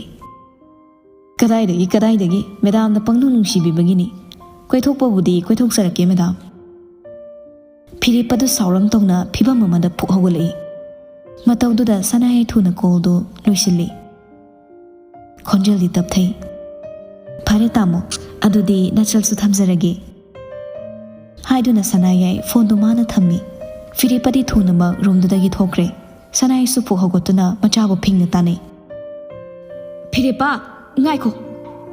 "ꯀꯗꯥꯏꯗꯒꯤ, ꯀꯗꯥꯏꯗꯒꯤ? ꯃꯦꯗꯥꯝꯅ ꯄꯪꯅꯨꯡ ꯅꯨꯡꯁꯤꯕꯤꯕꯒꯤꯅꯤ꯫ ꯀꯣꯏꯊꯣꯛꯄꯕꯨꯗꯤ ꯀꯣꯏꯊꯣꯛꯆꯔꯛꯀꯦ, ꯃꯦꯗꯥꯝ꯫" ꯐꯤꯔꯦꯞ ꯑꯗꯨ ꯁꯥꯎꯔꯪ ꯇꯧꯅ ꯐꯤꯕꯝ ꯑꯃꯗ ꯐꯨꯛ ꯍꯧꯒꯠꯂꯛꯏ꯫ ꯃꯇꯧꯗꯨꯗ ꯁꯅꯥꯌꯥꯏ ꯊꯨꯅ ꯀꯣꯜꯗꯨ ꯂꯣꯏꯁꯤꯜꯂꯤ꯫ ꯈꯣꯟꯖꯦꯜꯗꯤ ꯇꯞꯊꯩ꯫ "ꯐꯔꯦ ꯇꯥꯃꯣ, ꯑꯗꯨꯗꯤ ꯅꯆꯜꯁꯨ ꯊꯝꯖꯔꯒꯦ꯫" ꯍꯥꯏꯗꯨꯅ ꯁꯅꯥꯌꯥꯏ ꯐꯣꯟꯗꯨ ꯃꯥꯅ ꯊꯝꯃꯤ꯫ ꯐꯤꯔꯦꯞꯄꯗꯤ ꯊꯨꯅꯃꯛ ꯔꯨꯝꯗꯨꯗꯒꯤ ꯊꯣꯛꯈ꯭ꯔꯦ꯫ ꯁꯅꯥꯌꯥꯏꯁꯨ ꯐꯨꯛ ꯍꯧꯒꯠꯇꯨꯅ ꯃꯆꯥꯕꯨ ꯐꯤꯡꯅ ꯇꯥꯟꯅꯩ꯫ "ꯐꯤꯔꯦꯞꯄ, ꯉꯥꯏꯈꯣ,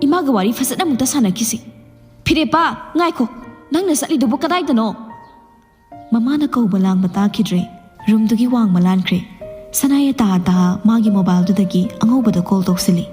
ꯏꯃꯥꯒ ꯋꯥꯔꯤ ꯐꯖꯅ ꯑꯃꯨꯛꯇ ꯁꯥꯟꯅꯈꯤꯁꯤ꯫ ꯐꯤꯔꯦꯞꯄ, ꯉꯥꯏꯈꯣ, ꯅꯪꯅ ꯆꯠꯂꯤꯗꯨꯕꯨ ꯀꯗꯥꯏꯗꯅꯣ?" ꯃꯃꯥꯅ ꯀꯧꯕ ꯂꯥꯡꯕ ꯇꯥꯈꯤꯗ꯭ꯔꯦ꯫ ꯔꯨꯝꯗꯨꯒꯤ ꯋꯥꯡꯃ ꯂꯥꯟꯈ꯭ꯔꯦ꯫ ꯁꯅꯥꯌꯥꯏ ꯇꯥꯍꯥ ꯇꯥꯍꯥ ꯃꯥꯒꯤ ꯃꯣꯕꯥꯏꯜꯗꯨꯗꯒꯤ ꯑꯉꯧꯕꯗ ꯀꯣꯜ ꯇꯧꯁꯤꯜꯂꯤ꯫